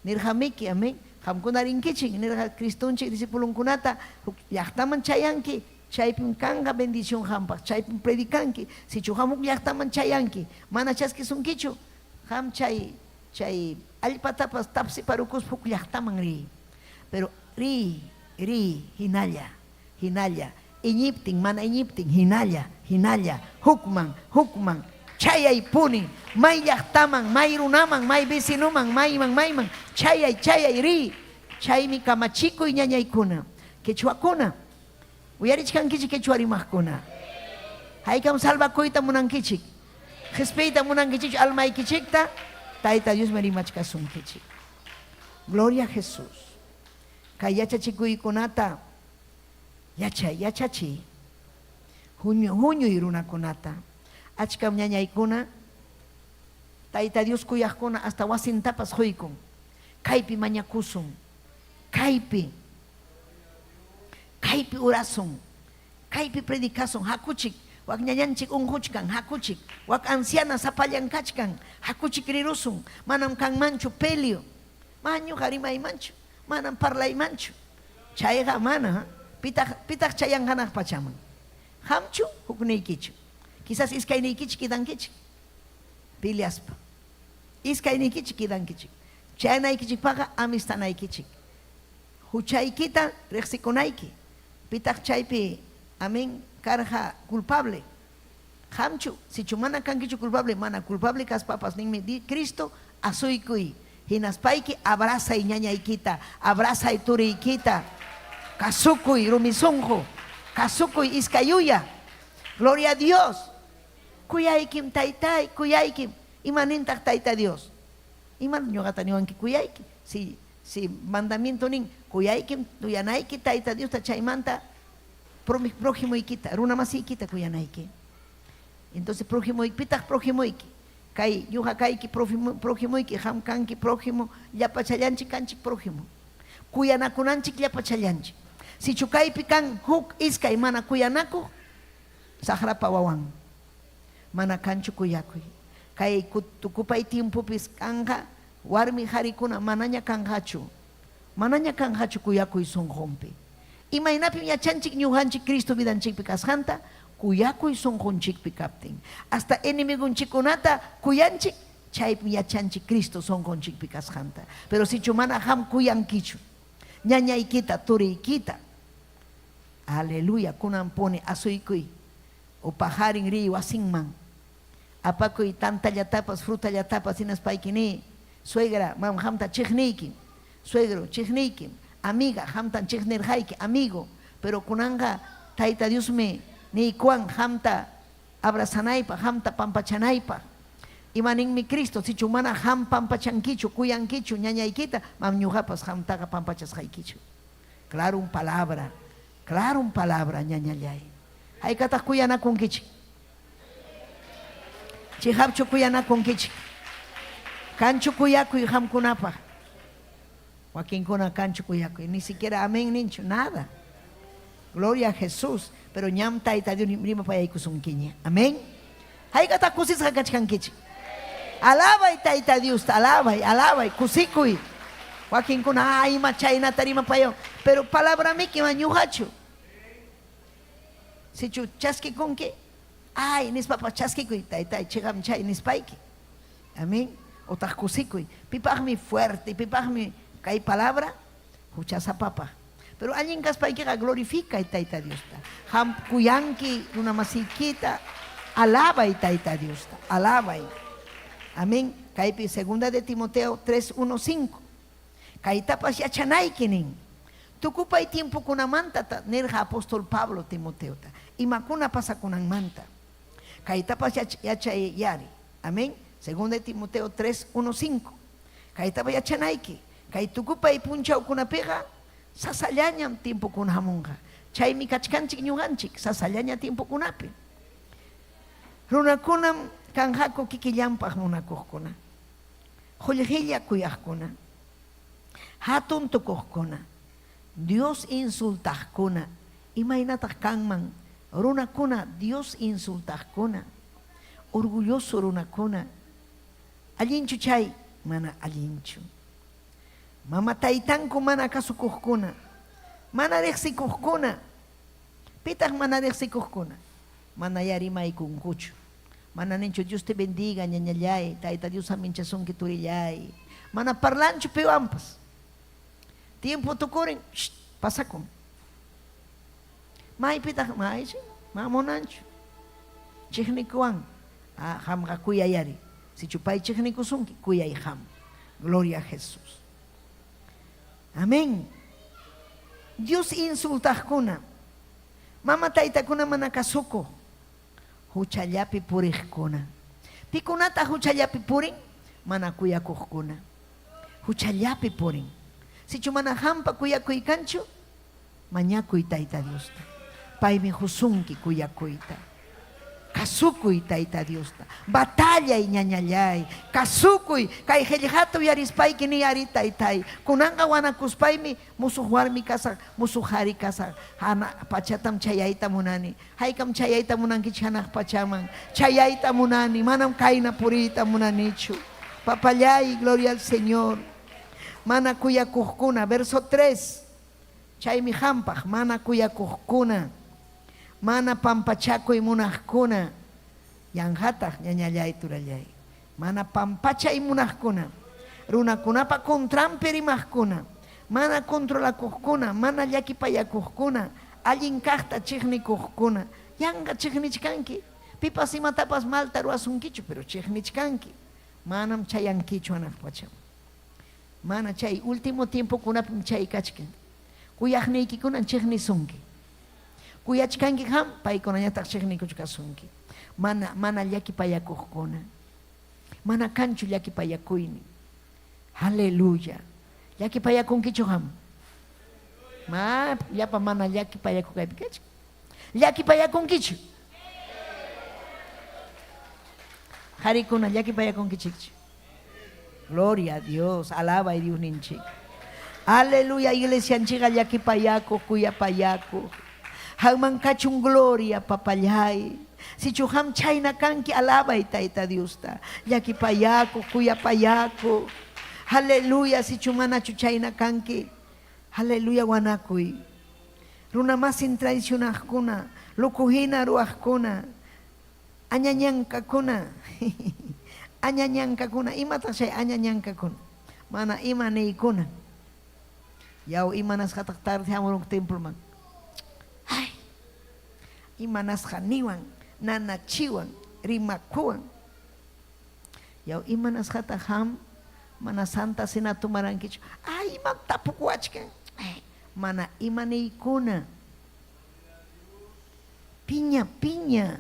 Nirqamiki, amén. Qamkuna rinkichik, nirqa Cristonchik discipulonkunata, huk llaqtaman chayanki, chaypim kanqa bendición qampaq, chaypim predicanki. Sichu qam huk llaqtaman chayanki, mana chaskisunkichu, qam chay chay allpatapas tapsiparukuspa huk llaqtaman riy. Pero riy, riy, hinalla, hinalla, iñiptin, mana iñiptin, hinalla, hinalla, hukman, hukman, chayaypuni, may llaqtaman, may runaman, may vecinoman, mayman, mayman, chayay, chayay, riy. Chaymi kamachikuy ñañaykuna, quechuakuna, uyarichkankichik quechua rimaqkuna. Haykam salvakuyta munankichik, qispiyta munankichikchu almaykichikta, Tayta Diosmi rimachkasunkichik. Gloria a Jesús. Kay yachachikuykunata yachay, yachachiy. Huñu, huñuy runakunata. Achkam ñañaykuna, Tayta Dios kuyaqkuna hasta wasintapas quykun. Kaypi mañakusun, kaypi, kaypi orasun, kaypi predicasun, hakuchik, wak ñañanchik unquchkan, hakuchik, wak anciana sapallan kachkan, hakuchik rirusun, manam kanmanchu pelio, mana ñuqa rimaymanchu, manam parlaymanchu. Chayqa mana, pitaq, pitaq chayan hanaq pachaman? Qamchu, hukniykichu? Quizás iskayniykichik quedankichik peleaspa. Iskayniykichik quedankichik. Chayanaykichikpaqqa amistanaykichik. Huchaykita riqsikunayki. Pitaq chaypi, amén, karqa culpable? Qamchu, sichu mana kankichu culpable, mana culpable kaspapas ninmi Cristo, asuykuy, hinaspayki abrazay ñañaykita, abrazay turiykita, kasukuy rumi sunqu, kasukuy iskayuya. Gloria a Dios. Kuyaykim taytay, kuyaykim. Ima nintaq Tayta Dios? Ima ñuqata niwanki kuyayki? Si, si mandamiento nin, kuyaykim kuyanayki Tayta Diosta chaymanta Projimoykita, runamasiykita kuyanayki. Entonces projimoyki, pitaq projimoyki? Kay ñuqa kayki projimoyki, qam kanki projimo, llapachallanchik kanchik projimo. Kuyanakunanchik llapachallanchik. Sichu kaypi kan huk iskay mana kuyanakuq, saqrapa wawan. Mana kanchu kuyakuy. Kay tukupay tiempopis kanqa warmi qarikuna manaña kanqachu. Manaña kanqachu kuyakuy sunqunpi. Imaynapim yachanchik ñuqanchik Cristo vidanchikpi kasqanta? Kuyakuy sunqunchikpi kaptin. Hasta enemigonchikkunata kuyanchik, chaypim yachanchik Cristo sunqunchikpi kasqanta. Pero sichu mana qam kuyankichu ñañaykita, turiykita, aleluya, kunanpuni asuykuy o paqarin riy wasinman. Apakuy tantallatapas, frutallatapas hinaspayki niy, Suegra, mam qamta chiqniykim. Suegro, chiqniykim. Amiga, qamtan chiqnirqayki, amigo. Pero kunanqa Tayta Diosmi niykuwan qamta abrazanaypaq, qamta pampachanaypaq. Ima ninmi Cristo? Sichu mana qam pampachankichu, kuyankichu ñañaykita, mam ñuqapas qamtaqa pampachasqaykichu. Clarom palabra, clarom palabra, ñañallay. Haykataq kuyanakunkichik? Chiqapchu kuyanakunkichik? Kanchu kuyakuy qamkunapaq? Wakinkuna kanchu kuyakuy? Ni siquiera amén ninchu, nada. Gloria a Jesús. Pero ñam Tayta Dios rimapayaykusunkiña. Amén. Haykataq kusisqa kachkankichik? Alabay Tayta Diosta, alabay, alabay, kusikuy. Wakinkuna, ah, ima chaynata rimapayawan. Pero palabramiki ma ñuqachu. Sichu chaskikunki, ay nispapas chaskikuy, taytay chiqam chay nispayki. Amén. Otaq kusikuy. Pipaqmi fuerte, pipaqmi kay palabra? Huchasapapaq. Pero allin kaspaykiqa glorificay Tayta Diosta. Qam kuyanki runamasiykita, alabay Tayta Diosta, alabay. Amén. Kaypi segunda de Timoteo 3, 1, 5. Kaytapas yachanayki nin. Tukupay tiempokunamanta nirqa apóstol Pablo Timoteota, imakuna pasakunanmanta. Kaytapas yachay yari. Amén. Segunda de Timoteo 3, 1, 5. Kaytapas yachanayki. Kay tukupay punchawkunapiqa sasallañam tiempokuna hamunqa. Chaymi kachkanchik ñuqanchik sasallaña tiempokunapi. Runakunam kanqaku kikillanpaq munakuqkuna. Qullqilla kuyaqkuna, hatun tukuqkuna, Dios insultaqkuna, imaynataq kanman runakuna Dios insultaqkuna, orgulloso runakuna, allinchu chay? Mana allinchu. Mama taytanku mana kasukuqkuna, mana riqsikuqkuna, pitaq mana riqsikuqkuna? Manayá rimaykunkuchu. Mana ninchu, Dios te bendiga, ñañallay, Tayta Dios haminchasunki turillay. Mana parlanchu piwanpas. Tiempo tukurin, shh, pasakun. Maypitaq, maychi, ma munanchu. Chiqnikuwan, ah, qamqa kuyay ari. Sichu pay chiqnikusunki, kuyay qam. Gloria a Jesús. Amén. Dios insultaqkuna, mama taytakuna mana kasukuq, Huchallapi puriqkuna. Pikunataq huchallapi purin? Mana kuyakuqkuna. Huchallapi purin. Sichu mana qampa kuyakuy kanchu, mañakuy Tayta Diosta. Paymi qusunki kuyakuyta. Kasukuy Tayta Diosta. Batallay ñañallay. Kasukuy. Kay qellqata uyarispayki niy ari taytay. Kunanqa wanakuspaymi musuq warmi kasaq, musuq qari kasaq. Hanaq pachatam chayayta munani. Haykam chayayta munankichik hanaq pachaman? Chayayta munani, manam kayna puriyta munanichu. Papallay, gloria al Señor. Mana kuyakuqkuna, verso 3. Chaymi qampaq, mana kuyakuqkuna, mana pampachakuy munaqkuna, yanqataq ñañallay turallay. Mana pampachay munaqkuna, runakunapa contranpi rimaqkuna, mana controlakuqkuna, mana llakipayakuqkuna, allin kaqta chiqnikuqkuna. Yanqa chiqnichkanki. Pipas imatapas malta ruwasunkichu, pero chiqnichkanki. Manam chayankichu hanaq pachaman. Mana chay último tiempokunapim chay kachkan. Kuyaqniykikunan chiqnisunki. Kuyachkanki qam, paykunañataq chiqnikuchkasunki. Mana, mana llakipayakuqkuna. Mana kanchu llakipayakuynin. Aleluya. Llakipayakunkichu qam? Ma, llapa mana llakipayakuq kaypi kachkan. Llakipayakunkichu? Qarikuna llakipayakunkichikchu? Gloria a Dios, alabay Diosninchik. Aleluya, iglesianchikqa llakipayakuq, kuyapayakuq. Qamman kachun gloria, papallay. Sichu qam chhayna kanki, alabay Tayta Diosta. Llakipayakuq, kuyapayakuq. Aleluya, sichu manachu chhayna kanki. Aleluya, wanakuy. Runamasin traicionaqkuna, loco hina ruwaqkuna, añañankakuna, añañankakuna, imataq chay añañankakuna? Mana ima niykuna. Yaw, imanasqataq tarde hamurunku temploman? Ay, imanasqa niwan, nanachiwan, rimakuwan. Yaw, imanasqataq qam mana Santa Cena tomarankichu? Ay, imam tapukuwachkan? Ay, mana ima niykuna. Piña, piña.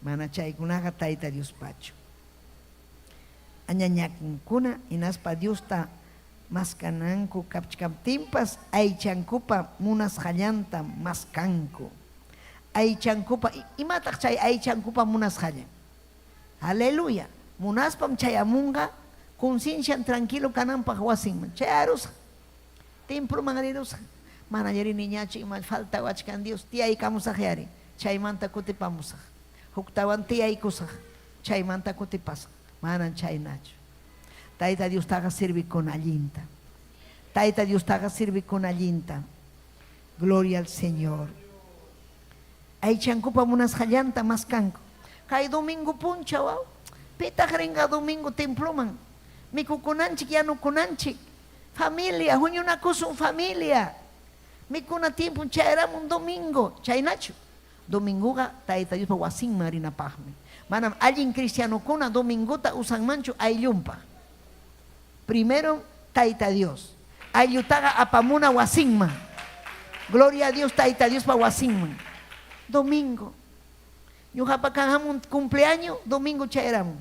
Mana chaykunaqa Tayta Diospachu. Añañakunkuna hinaspa Diosta maskananku kachkaptinpas aychankupa munasqallantam maskanku. Aychankupa, imataq chay aychankupa munasqallan? Aleluya! Munaspam chayamunqa conciencian tranquilo kananpaq wasinman. Chayarusqa. Temploman rirusqa. Manaña riniñachu ima faltawachkan Dios, tiyaykamusaqyari, chaymanta kutipamusaq. Huktawan tiyaykusaq, chaymanta kutipasaq. Manan chhaynachu. Tayta Diostaqa servikuna allinta. Tayta Diostaqa servikuna allinta. Gloria al Señor. Aychankupa munasqallanta maskanku. Kay domingo punchaw, aw? Pitaq rinqa domingo temploman? Mikukunanchik, yanukunanchik. Familia, huñunakusun familia. Mikuna tiempon chayaramun domingo. Chaynachu? Domingoqa Tayta Diospa wasinman rinapaqmi. Manam allin cristianokuna domingota usanmanchu ayllunpaq. Primerom Tayta Dios. Ayllutaqa apamuna wasinman. Gloria a Dios Tayta Diospa wasinman. Domingo. Ñuqapa kan hamun cumpleaño, domingo chayaramun.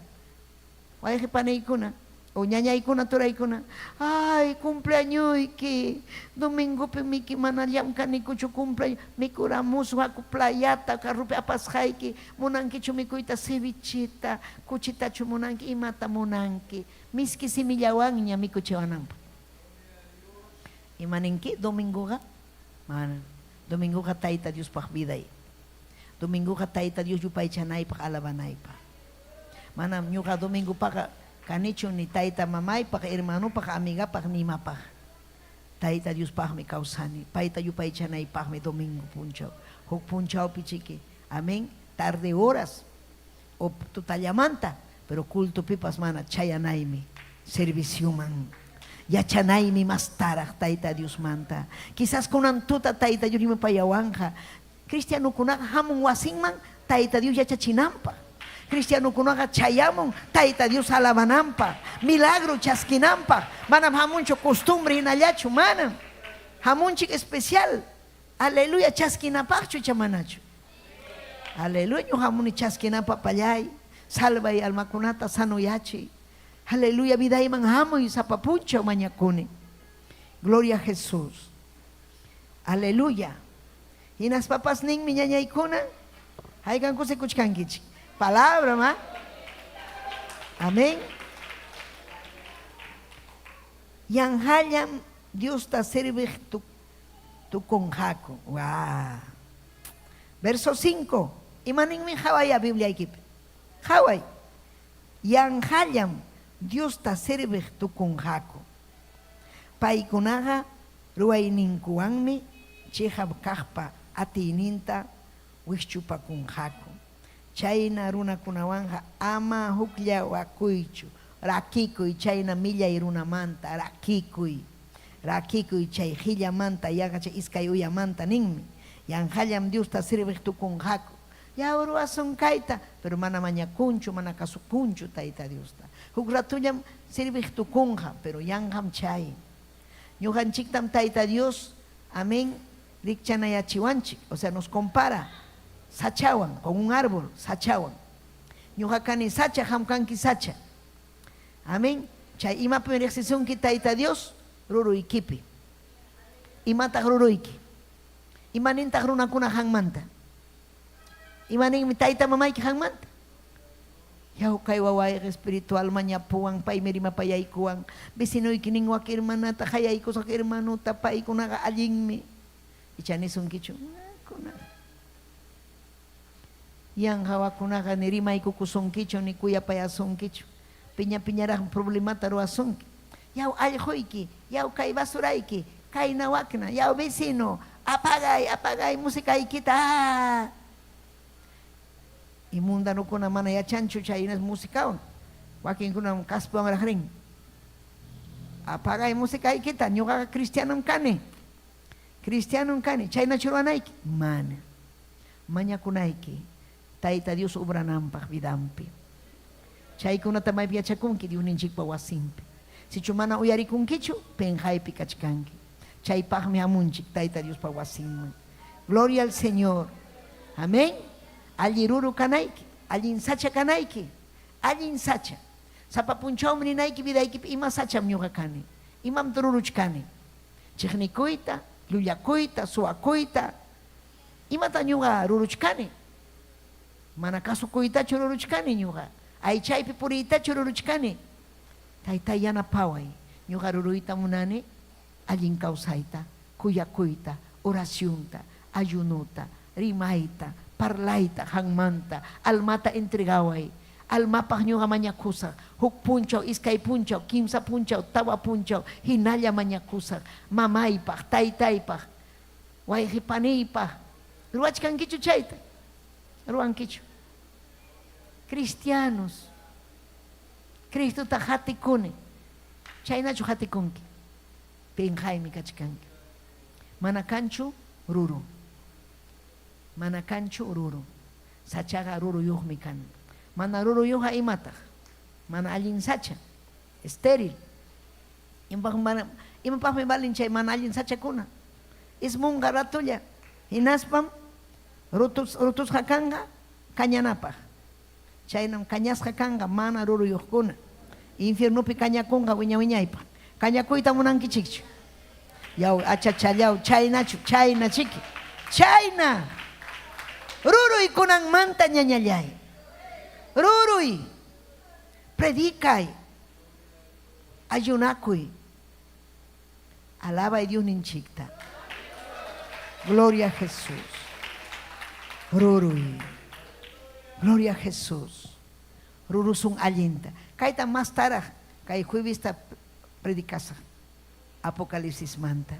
Wayqe panaykuna o ñañaykuna turaykuna, ay cumpleañoyki, domingopi miki mana llamkanikuchu cumpleaño, mikuramusun haku playata carropi apasqayki, munankichu mikuyta cevicheta, kuchitachu munanki, imata munanki, miski simillawanña mikuchiwananpaq. Ima ninki domingoqa? Mana. Domingoqa Tayta Diospaq viday. Domingoqa Tayta Dios yupaychanaypaq, alabanaypaq. Manam ñuqa domingopaqa kanichu ni tayta mamaypaq, hermanopaq, amigapaq, ni imapaq. Tayta Diospaqmi kawsani, payta yupaychanaypaqmi domingo punchaw. Huk punchawpi chiki, amén, tarde horas o tutallamanta, pero cultopipas mana chayanaymi servicioman. Yachanaymi mastaraq Tayta Diosmanta. Quizás kunan tuta Tayta Dios rimapayawanqa. Cristianokunaqa hamun wasinman Tayta Dios yachachinanpaq. Cristianokunaqa chayamun Tayta Dios alabananpaq, milagro chaskinanpaq. Manam hamunchu costumbre hinallachu, manam. Hamunchik especial, aleluya, chaskinapaqchu icha manachu? Aleluya, ñuqa hamuni chaskinanpaq, papallay, salvay almakunata, sanoyachiy. Aleluya, vidayman hamuy, sapa punchaw mañakuni. Gloria a Jesús. Aleluya. Hinaspapas ninmi ñañaykuna, haykan kusikuchkankichik. Palabra ma. Amén. Yanqallam Diosta serviq tukunqaku. Wa. Verso 5. Ima ninmi qhawaya Bibliaykipi? Qhaway. Yanqallam Diosta serviq tukunqaku. Paykunaqa ruwayninkuwanmi chiqap kaqpa atiyninta wikchupakunqaku. Chayna runakunawanqa ama hukllawakuychu, rakikuy chayna millay runamanta, rakikuy, rakikuy chay qillamanta, yaqa chay iskay uyamanta ninmi. Yanqallam Diosta serviq tukunqaku. Yaw ruwasun kayta, pero mana mañakunchu, mana kasukunchu Tayta Diosta. Huk ratullam serviq tukunqa, pero yanqam chay. Ñuqanchiktam Tayta Dios, amén, rikchanayachiwanchik, o sea, nos compara sachawan, con un árbol, sachawan. Ñuqa kani sacha, qam kanki sacha. Amén. Chay imapim riqsisunki Tayta Dios? Ruruykipi. Imataq ruruyki? Imanintaq runakuna qanmanta? Imaninmi tayta mamayki qanmanta? Yaw kay wawayqa espiritual mañapuwan, paymi rimapayaykuwan. Vecinuyki nin wak hermanata, qayaykusaq hermanota, paykunaqa allinmi. Icha nisunkichu? Kunaqa. Yanqa wakunaqa ni rimaykukusunkichu, ni kuyapayasunkichu. Piña piñaraqmi problemata ruwasunki. Yaw allquyki, yaw kay basurayki, kayna wakna, yaw vecino, apagay, apagay musicaykita. Ah! Y mundanukuna mana yachanchu chaynas musicawan. Wakinkunam kaspiwanraq rin. Apagay musicaykita, ñuqaqa cristianom kani. Cristianom kani, chaynachu ruwanayki? Mana. Mañakunayki Tayta Dios obrananpaq vidanpi. Chaykunata maypi yachakunki? Diosninchikpa wasinpi. Sichu mana uyarikunkichu, penqaypi kachkanki. Chaypaqmi hamunchik Tayta Diospa wasinman. Gloria al Señor. Amén. Alli ruru kanayki, allin sacha kanayki, allin sacha. Sapa punchawmi ninayki vidaykipi ima sacham ñuqa kani, imam ruruchkani. Chiqnikuyta, llullakuyta, suwakuyta, imata ñuqa ruruchkani. Mana kasukuytachu ruruchkani ñuqa, aychaypi puriytachu ruruchkani. Taytay yanapaway, ñuqa ruruyta munani allin kawsayta, kuyakuyta, oracionta, ayunota, rimayta, parlayta qanmanta, almata entregaway. Almapaq ñuqa mañakusaq, huk punchaw, iskay punchaw, kimsa punchaw, tawa punchaw, hinalla mañakusaq, mamaypaq, taytaypaq, wayqi paniypaq. Ruwachkankichu chayta? Ruwankichu? Cristianos, Cristota qatikuni. Chaynachu qatikunki? Penqaymi kachkanki. Mana kanchu ruru. Mana kanchu ruru. Sachaqa ruruyuqmi kan. Mana ruruyuqqa imataq? Mana allin sacha. Estéril. Imapaqmi mana imapaqmi valen chay mana allin sachakuna? Ismunqa ratolla. Hinaspam rutus rutusqa kanqa kañanapaq. Chaynam kañasqa kanqa mana ruruyuqkuna. Infiernopi kañakunqa wiña-wiñaypaq. Kañakuyta munankichikchu? Yaw, achachallaw, chaynachu, chayna chiki. Chayna! Ruruy kunanmanta ñañallay. Ruruy! Predicay. Ayunakuy. Alabay Diosninchikta. Gloria a Jesús. Ruruy. Gloria a Jesús. Rurusun allinta. Kayta mastaraq kay juevesta predicasaq. Apocalipsismanta.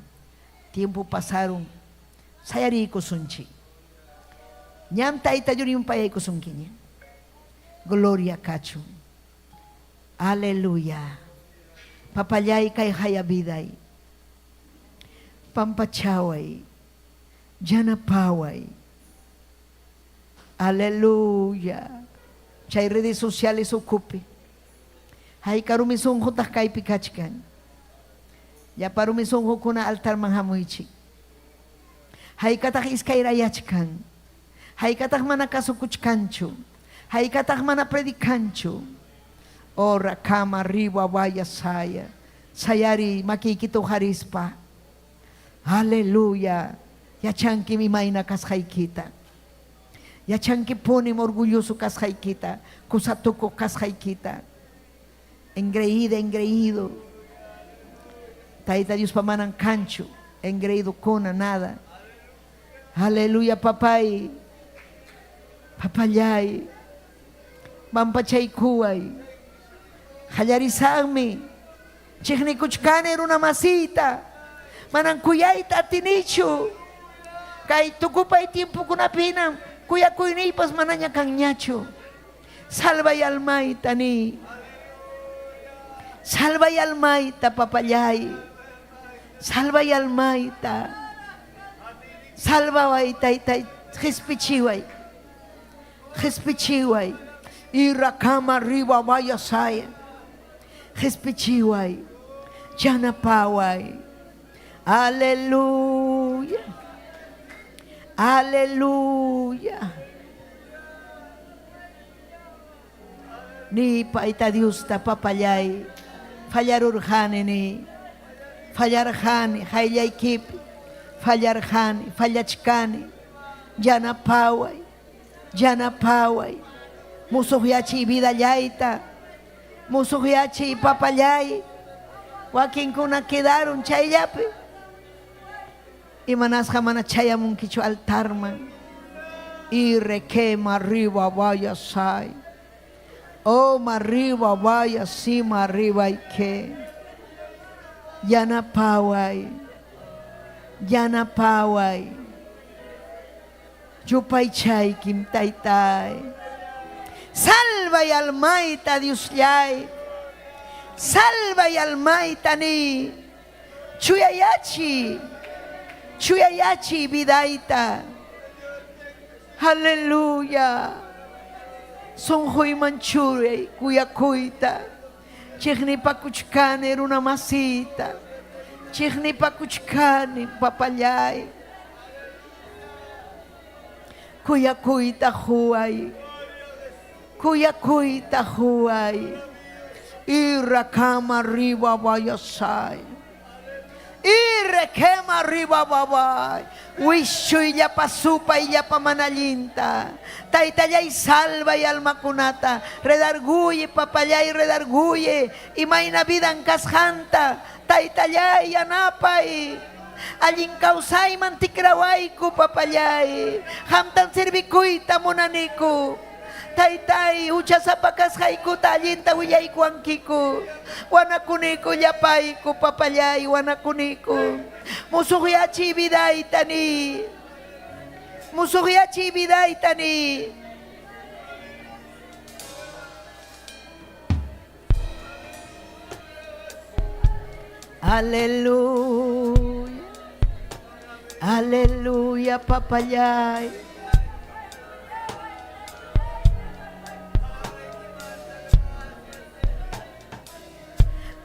Tiempo pasarun. Sayariykusunchik. Ñam Tayta Dios yumpayaykusunkiña. Gloria kachun. Aleluya. Papallay kay haya viday. Pampachaway. Yanapaway. Aleluya. Chay redes sociales ukupi. Hayka rumi sunqutaq kaypi kachkan. Llapa rumi sunqukuna altarman hamuychik. Haykataq iskayrayachkan. Haykataq mana kasukuchkanchu. Haykataq mana predicanchu. Ora kama riwa vaya saya. Sayariy makiykita uqarispa. Aleluya. Yachankim imayna kasqaykita. Yachankipunim orgulloso kasqaykita, kusatukuq kasqaykita. Engreída, engreído. Tayta Diospa manan kanchu engreidokuna nada. Aleluya, papay. Papallay. Pampachaykuway. Qallarisaqmi. Chiqnikuchkani runa masiyta. Manan kuyayta atinichu. Kay tukupay tiempokunapinam kuyakuyniypas manaña kanñachu. Salvay almayta niy. Salvay almayta, papallay. Salvay almayta. Salvaway, taytay, qespichiway. Qespichiway. Irakama riba vayasaya. Qespichiway. Yanapaway. Aleluya. Aleluya. Ni payta Diosta papallay fallarurqani ni fallarqani qayllaykipi fallarqani fallachkani yanapaway yanapaway musuqyachiy vidallayta musuqyachiy papallay wakinkuna quedaron chayllapi imanasqa mana chayamunkichu altarman y requema arriba vaya say oh arriba vaya sima arriba y que yanapaway yanapaway yupaychaykim taytay salvay almayta Diosllay salvay almayta ni chuyayachi chuyayachi vidayta aleluya sunquyman churay kuyakuyta chiqnipakuchkani runa masiyta chiqnipakuchkani papallay kuyakuyta huway kuyakuyta huway irakama riba vayasay Irrequema arriba babay. Wishuyllapa supayllapa mana allinta. Taytallay salvay almakunata. Redarguye papallay redarguye. Imayna vidan kasqanta. Taytallay yanapay. Allin kawsayman tikrawayku papallay. Qamtan sirvikuyta munaniku. Taytay huchasapa kasqaykuta allinta willaykuwankiku. Wanakuniku llapayku papallay wanakuniku. Musuqyachiy vidayta ni. Musuqyachiy vidayta ni. Aleluya. Aleluya, papallay.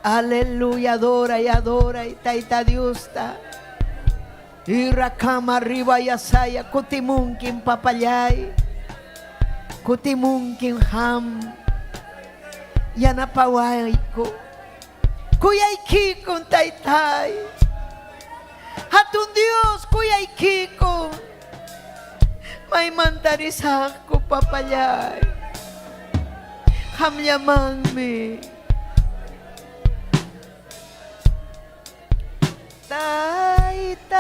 Aleluya, adora y adora y taita Diosta. Y rakama arriba y asaya kutimunkin papallay. Kutimunkin ham. Yanapawayku. Kuyaykikun taytay. Hatun Dios kuyaykikun. Maymanta risaqku papallay. Qamllamanmi. Taytay,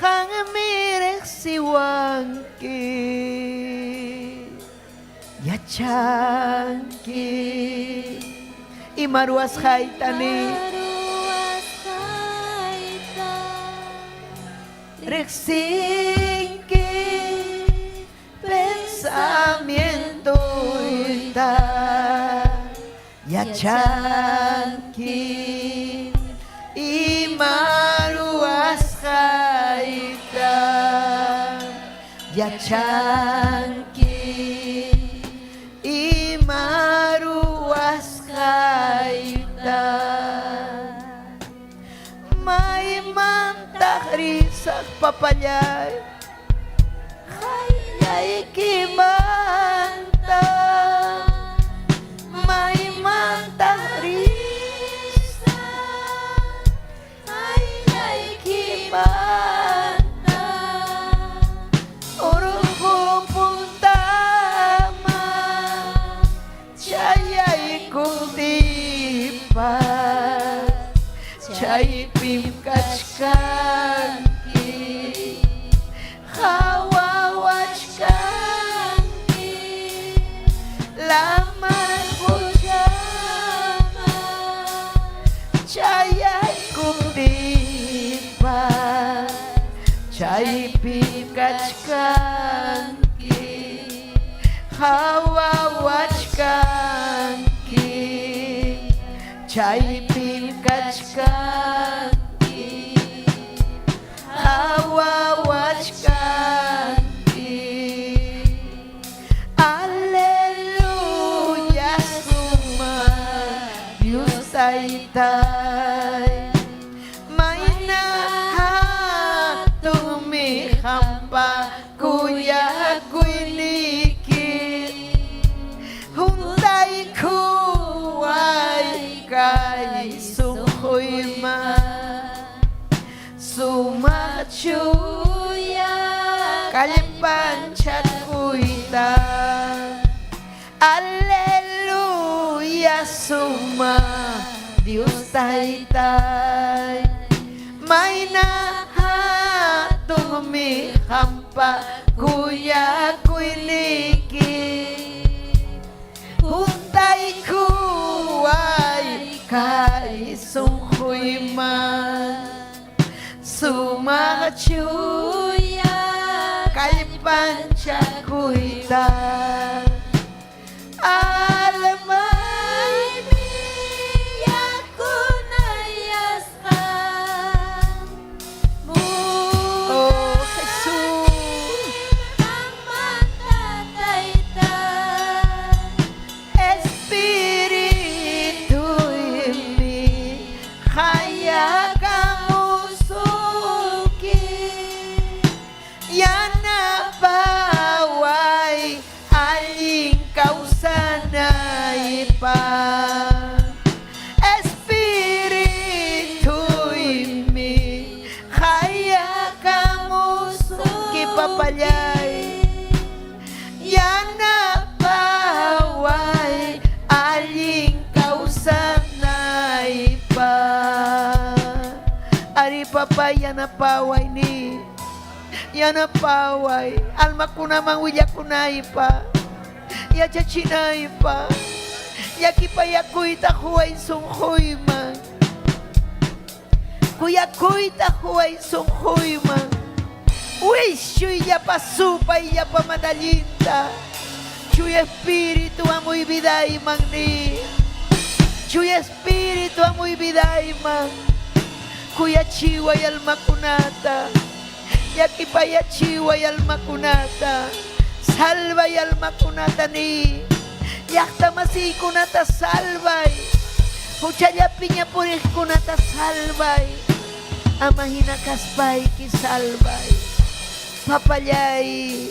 qammi riqsiwanki, yachanki ima ruwasqayta ni riqsinki pensamientoyta yachanki ima ruwasqayta yachanki ima ruwasqayta maymantaq risaq papallay qayllaykimanta maymantaq risaq qayllaykimanta urqu puntaman chayaykuptinpas chaypim kachkanki qhawawachkanki lamar quchaman chayaykuptinpas chaypim kachkanki qhawawachkanki chaypim kachkanki qhawawachkanki. Taytay, mayna hatunmi qampa kuyakuyniki. Huntaykuway kay sunquyman, sumaq chuya kallpanchakuyta. Aleluya, sumaq Dios Taytay, mayna hatunmi qampa kuyakuyniki. Huntaykuway kay sunquyman, sumaq chuya kallpanchakuyta. Almaymi yakunayasqa. Oh Jesús, Qanmanta Tayta, Espirituymi qayakamusunki, yanapaway allin kawsanaypaq. Espirituymi qayakamusunki, papallay, yanapaway allin kawsanaypaq. Ari papay, yanapaway ni, yanapaway almakunaman willakunaypaq, yachachinaypaq, llakipayakuyta quway sunquyman, kuyakuyta quway sunquyman, wischuy llapa supay llapa mana allinta, Chuya Espíritu amuy vidayman ni, Chuya Espíritu amuy vidayman, kuyachiway almakunata, llakipayachiway almakunata, salvay almakunata ni, llaqtamasiykunata salvay, huchallapiña puriqkunata salvay, ama hina kaspayki salvay. Papallay,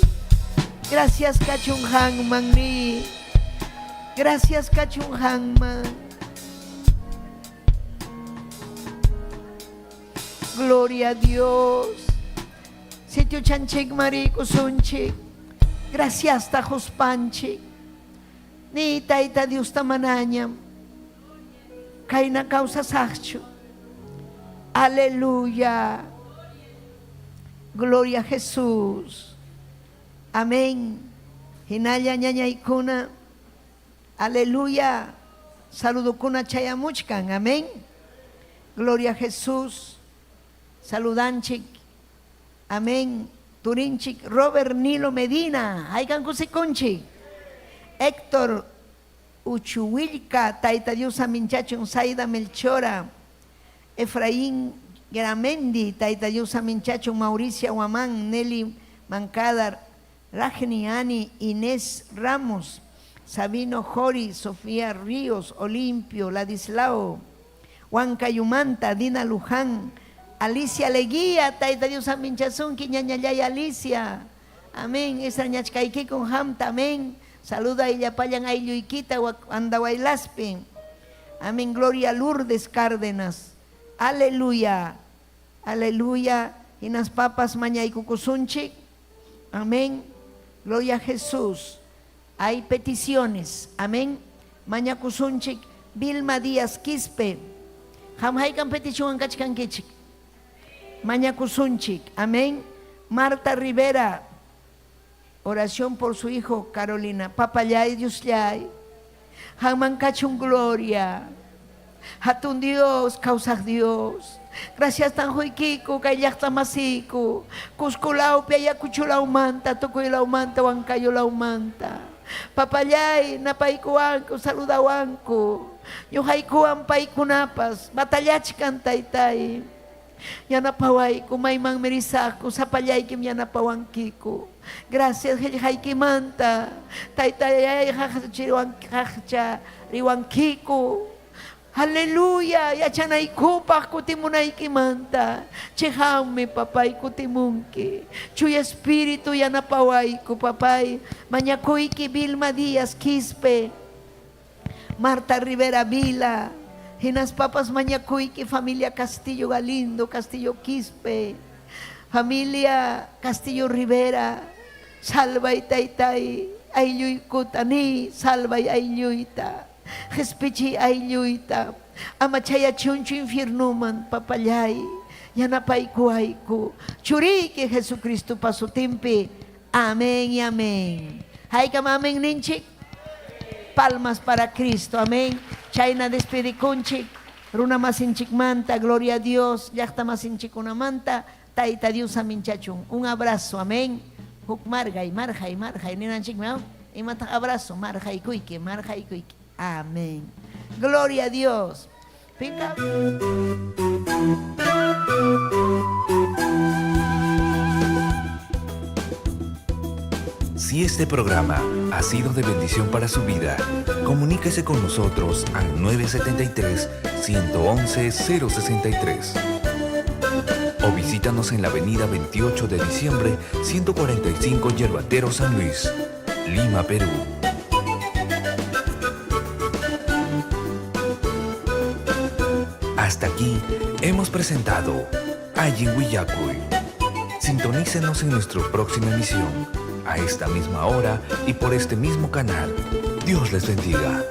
gracias kachun qanman ni, gracias kachun qanman. Gloria a Dios. Sitiochanchik marikusunchik. Gracias tajuspanchik. Ni Tayta Dios tamanañam. Kayna kawsasaqchu. Aleluya. Gloria a Jesús. Amén. Hinalla ñañaykuna. Aleluya. Saludukuna chayamuchkan. Amén. Gloria a Jesús. Saludanchik. Amén. Turinchik. Robert Nilo Medina. Haykan kusikunchik. Héctor Uchuhuilca. Tayta Dios aminchachun. Saida Melchora. Efraín Gramendi. Tayta Dios aminchachun. Mauricia Guamán. Nelly Mancada. Rajni Ani. Inés Ramos. Sabino Jori. Sofía Ríos. Olimpio. Ladislao. Huancayumanta, Dina Luján, Alicia Leguía, Tayta Dios aminchasunki, ñañallay Alicia. Amén. Esa ñachkaykikun hamta, amén. Saluda illapallan aylluykita Andahuaylaspi. Amén. Gloria Lourdes Cárdenas. Aleluya. Aleluya. Hinas papas mañaykukusunchik. Amén. Gloria a Jesús. Hay peticiones. Amén. Mañakusunchik. Vilma Díaz Quispe. Qam haykam peticionwan kachkankichik. Mañakusunchik. Amén. Marta Rivera. Oración por su hijo Carolina. Papallay, Diosllay. Qamman kachun gloria. Hatun Dios, kawsaq Dios. Gracias tan quykiku, kay llaqta masiyku. Cusco lawpi, Ayacucho lawmanta, tukuy lawmanta, Huancayo lawmanta. Papallay, napaykuwanku, saludawanku. Ñuqaykuwan paykunapas, batallachkan taytay. Yanapawayku, maymanmi risaqku, sapallaykim yanapawankiku. Gracias qillqaykimanta, taytayay qaqchariwankiku. Aleluya, yachanaykupaq kutimunaykimanta. Chiqanmi, papay, kutimunki. Chuya Espíritu yanapawayku, papay. Mañakuyki Vilma Díaz Quispe, Marta Rivera Vila, hinaspapas mañakuyki familia Castillo Galindo, Castillo Quispe, familia Castillo Rivera, salvay taytay aylluykuta ni salvay aylluyta, qespichiy aylluyta, ama chayachunchu infiernuman, papallay, yanapaykuwayku, churiyki Jesucristopa sutinpi, amén y amén. Haykam amén ninchik? Palmas para Cristo, amén. Chayna despedikunchik runa masinchikmanta, gloria a Dios, llaqta masinchikunamanta, Tayta Dios aminchachun. Un abrazo, amén. Huk margay, marjay, marjay, ninanchikmi, imataq abrazo, marjaykuyki, marjaykuyki. Amén. Gloria a Dios. Pinka. Si este programa ha sido de bendición para su vida, comuníquese con nosotros al 973 111 063 o visítanos en la avenida 28 de diciembre 145 Yerbatero San Luis, Lima, Perú. Hasta aquí hemos presentado Allin Willakuy. Sintonícenos en nuestra próxima emisión, a esta misma hora y por este mismo canal. Dios les bendiga.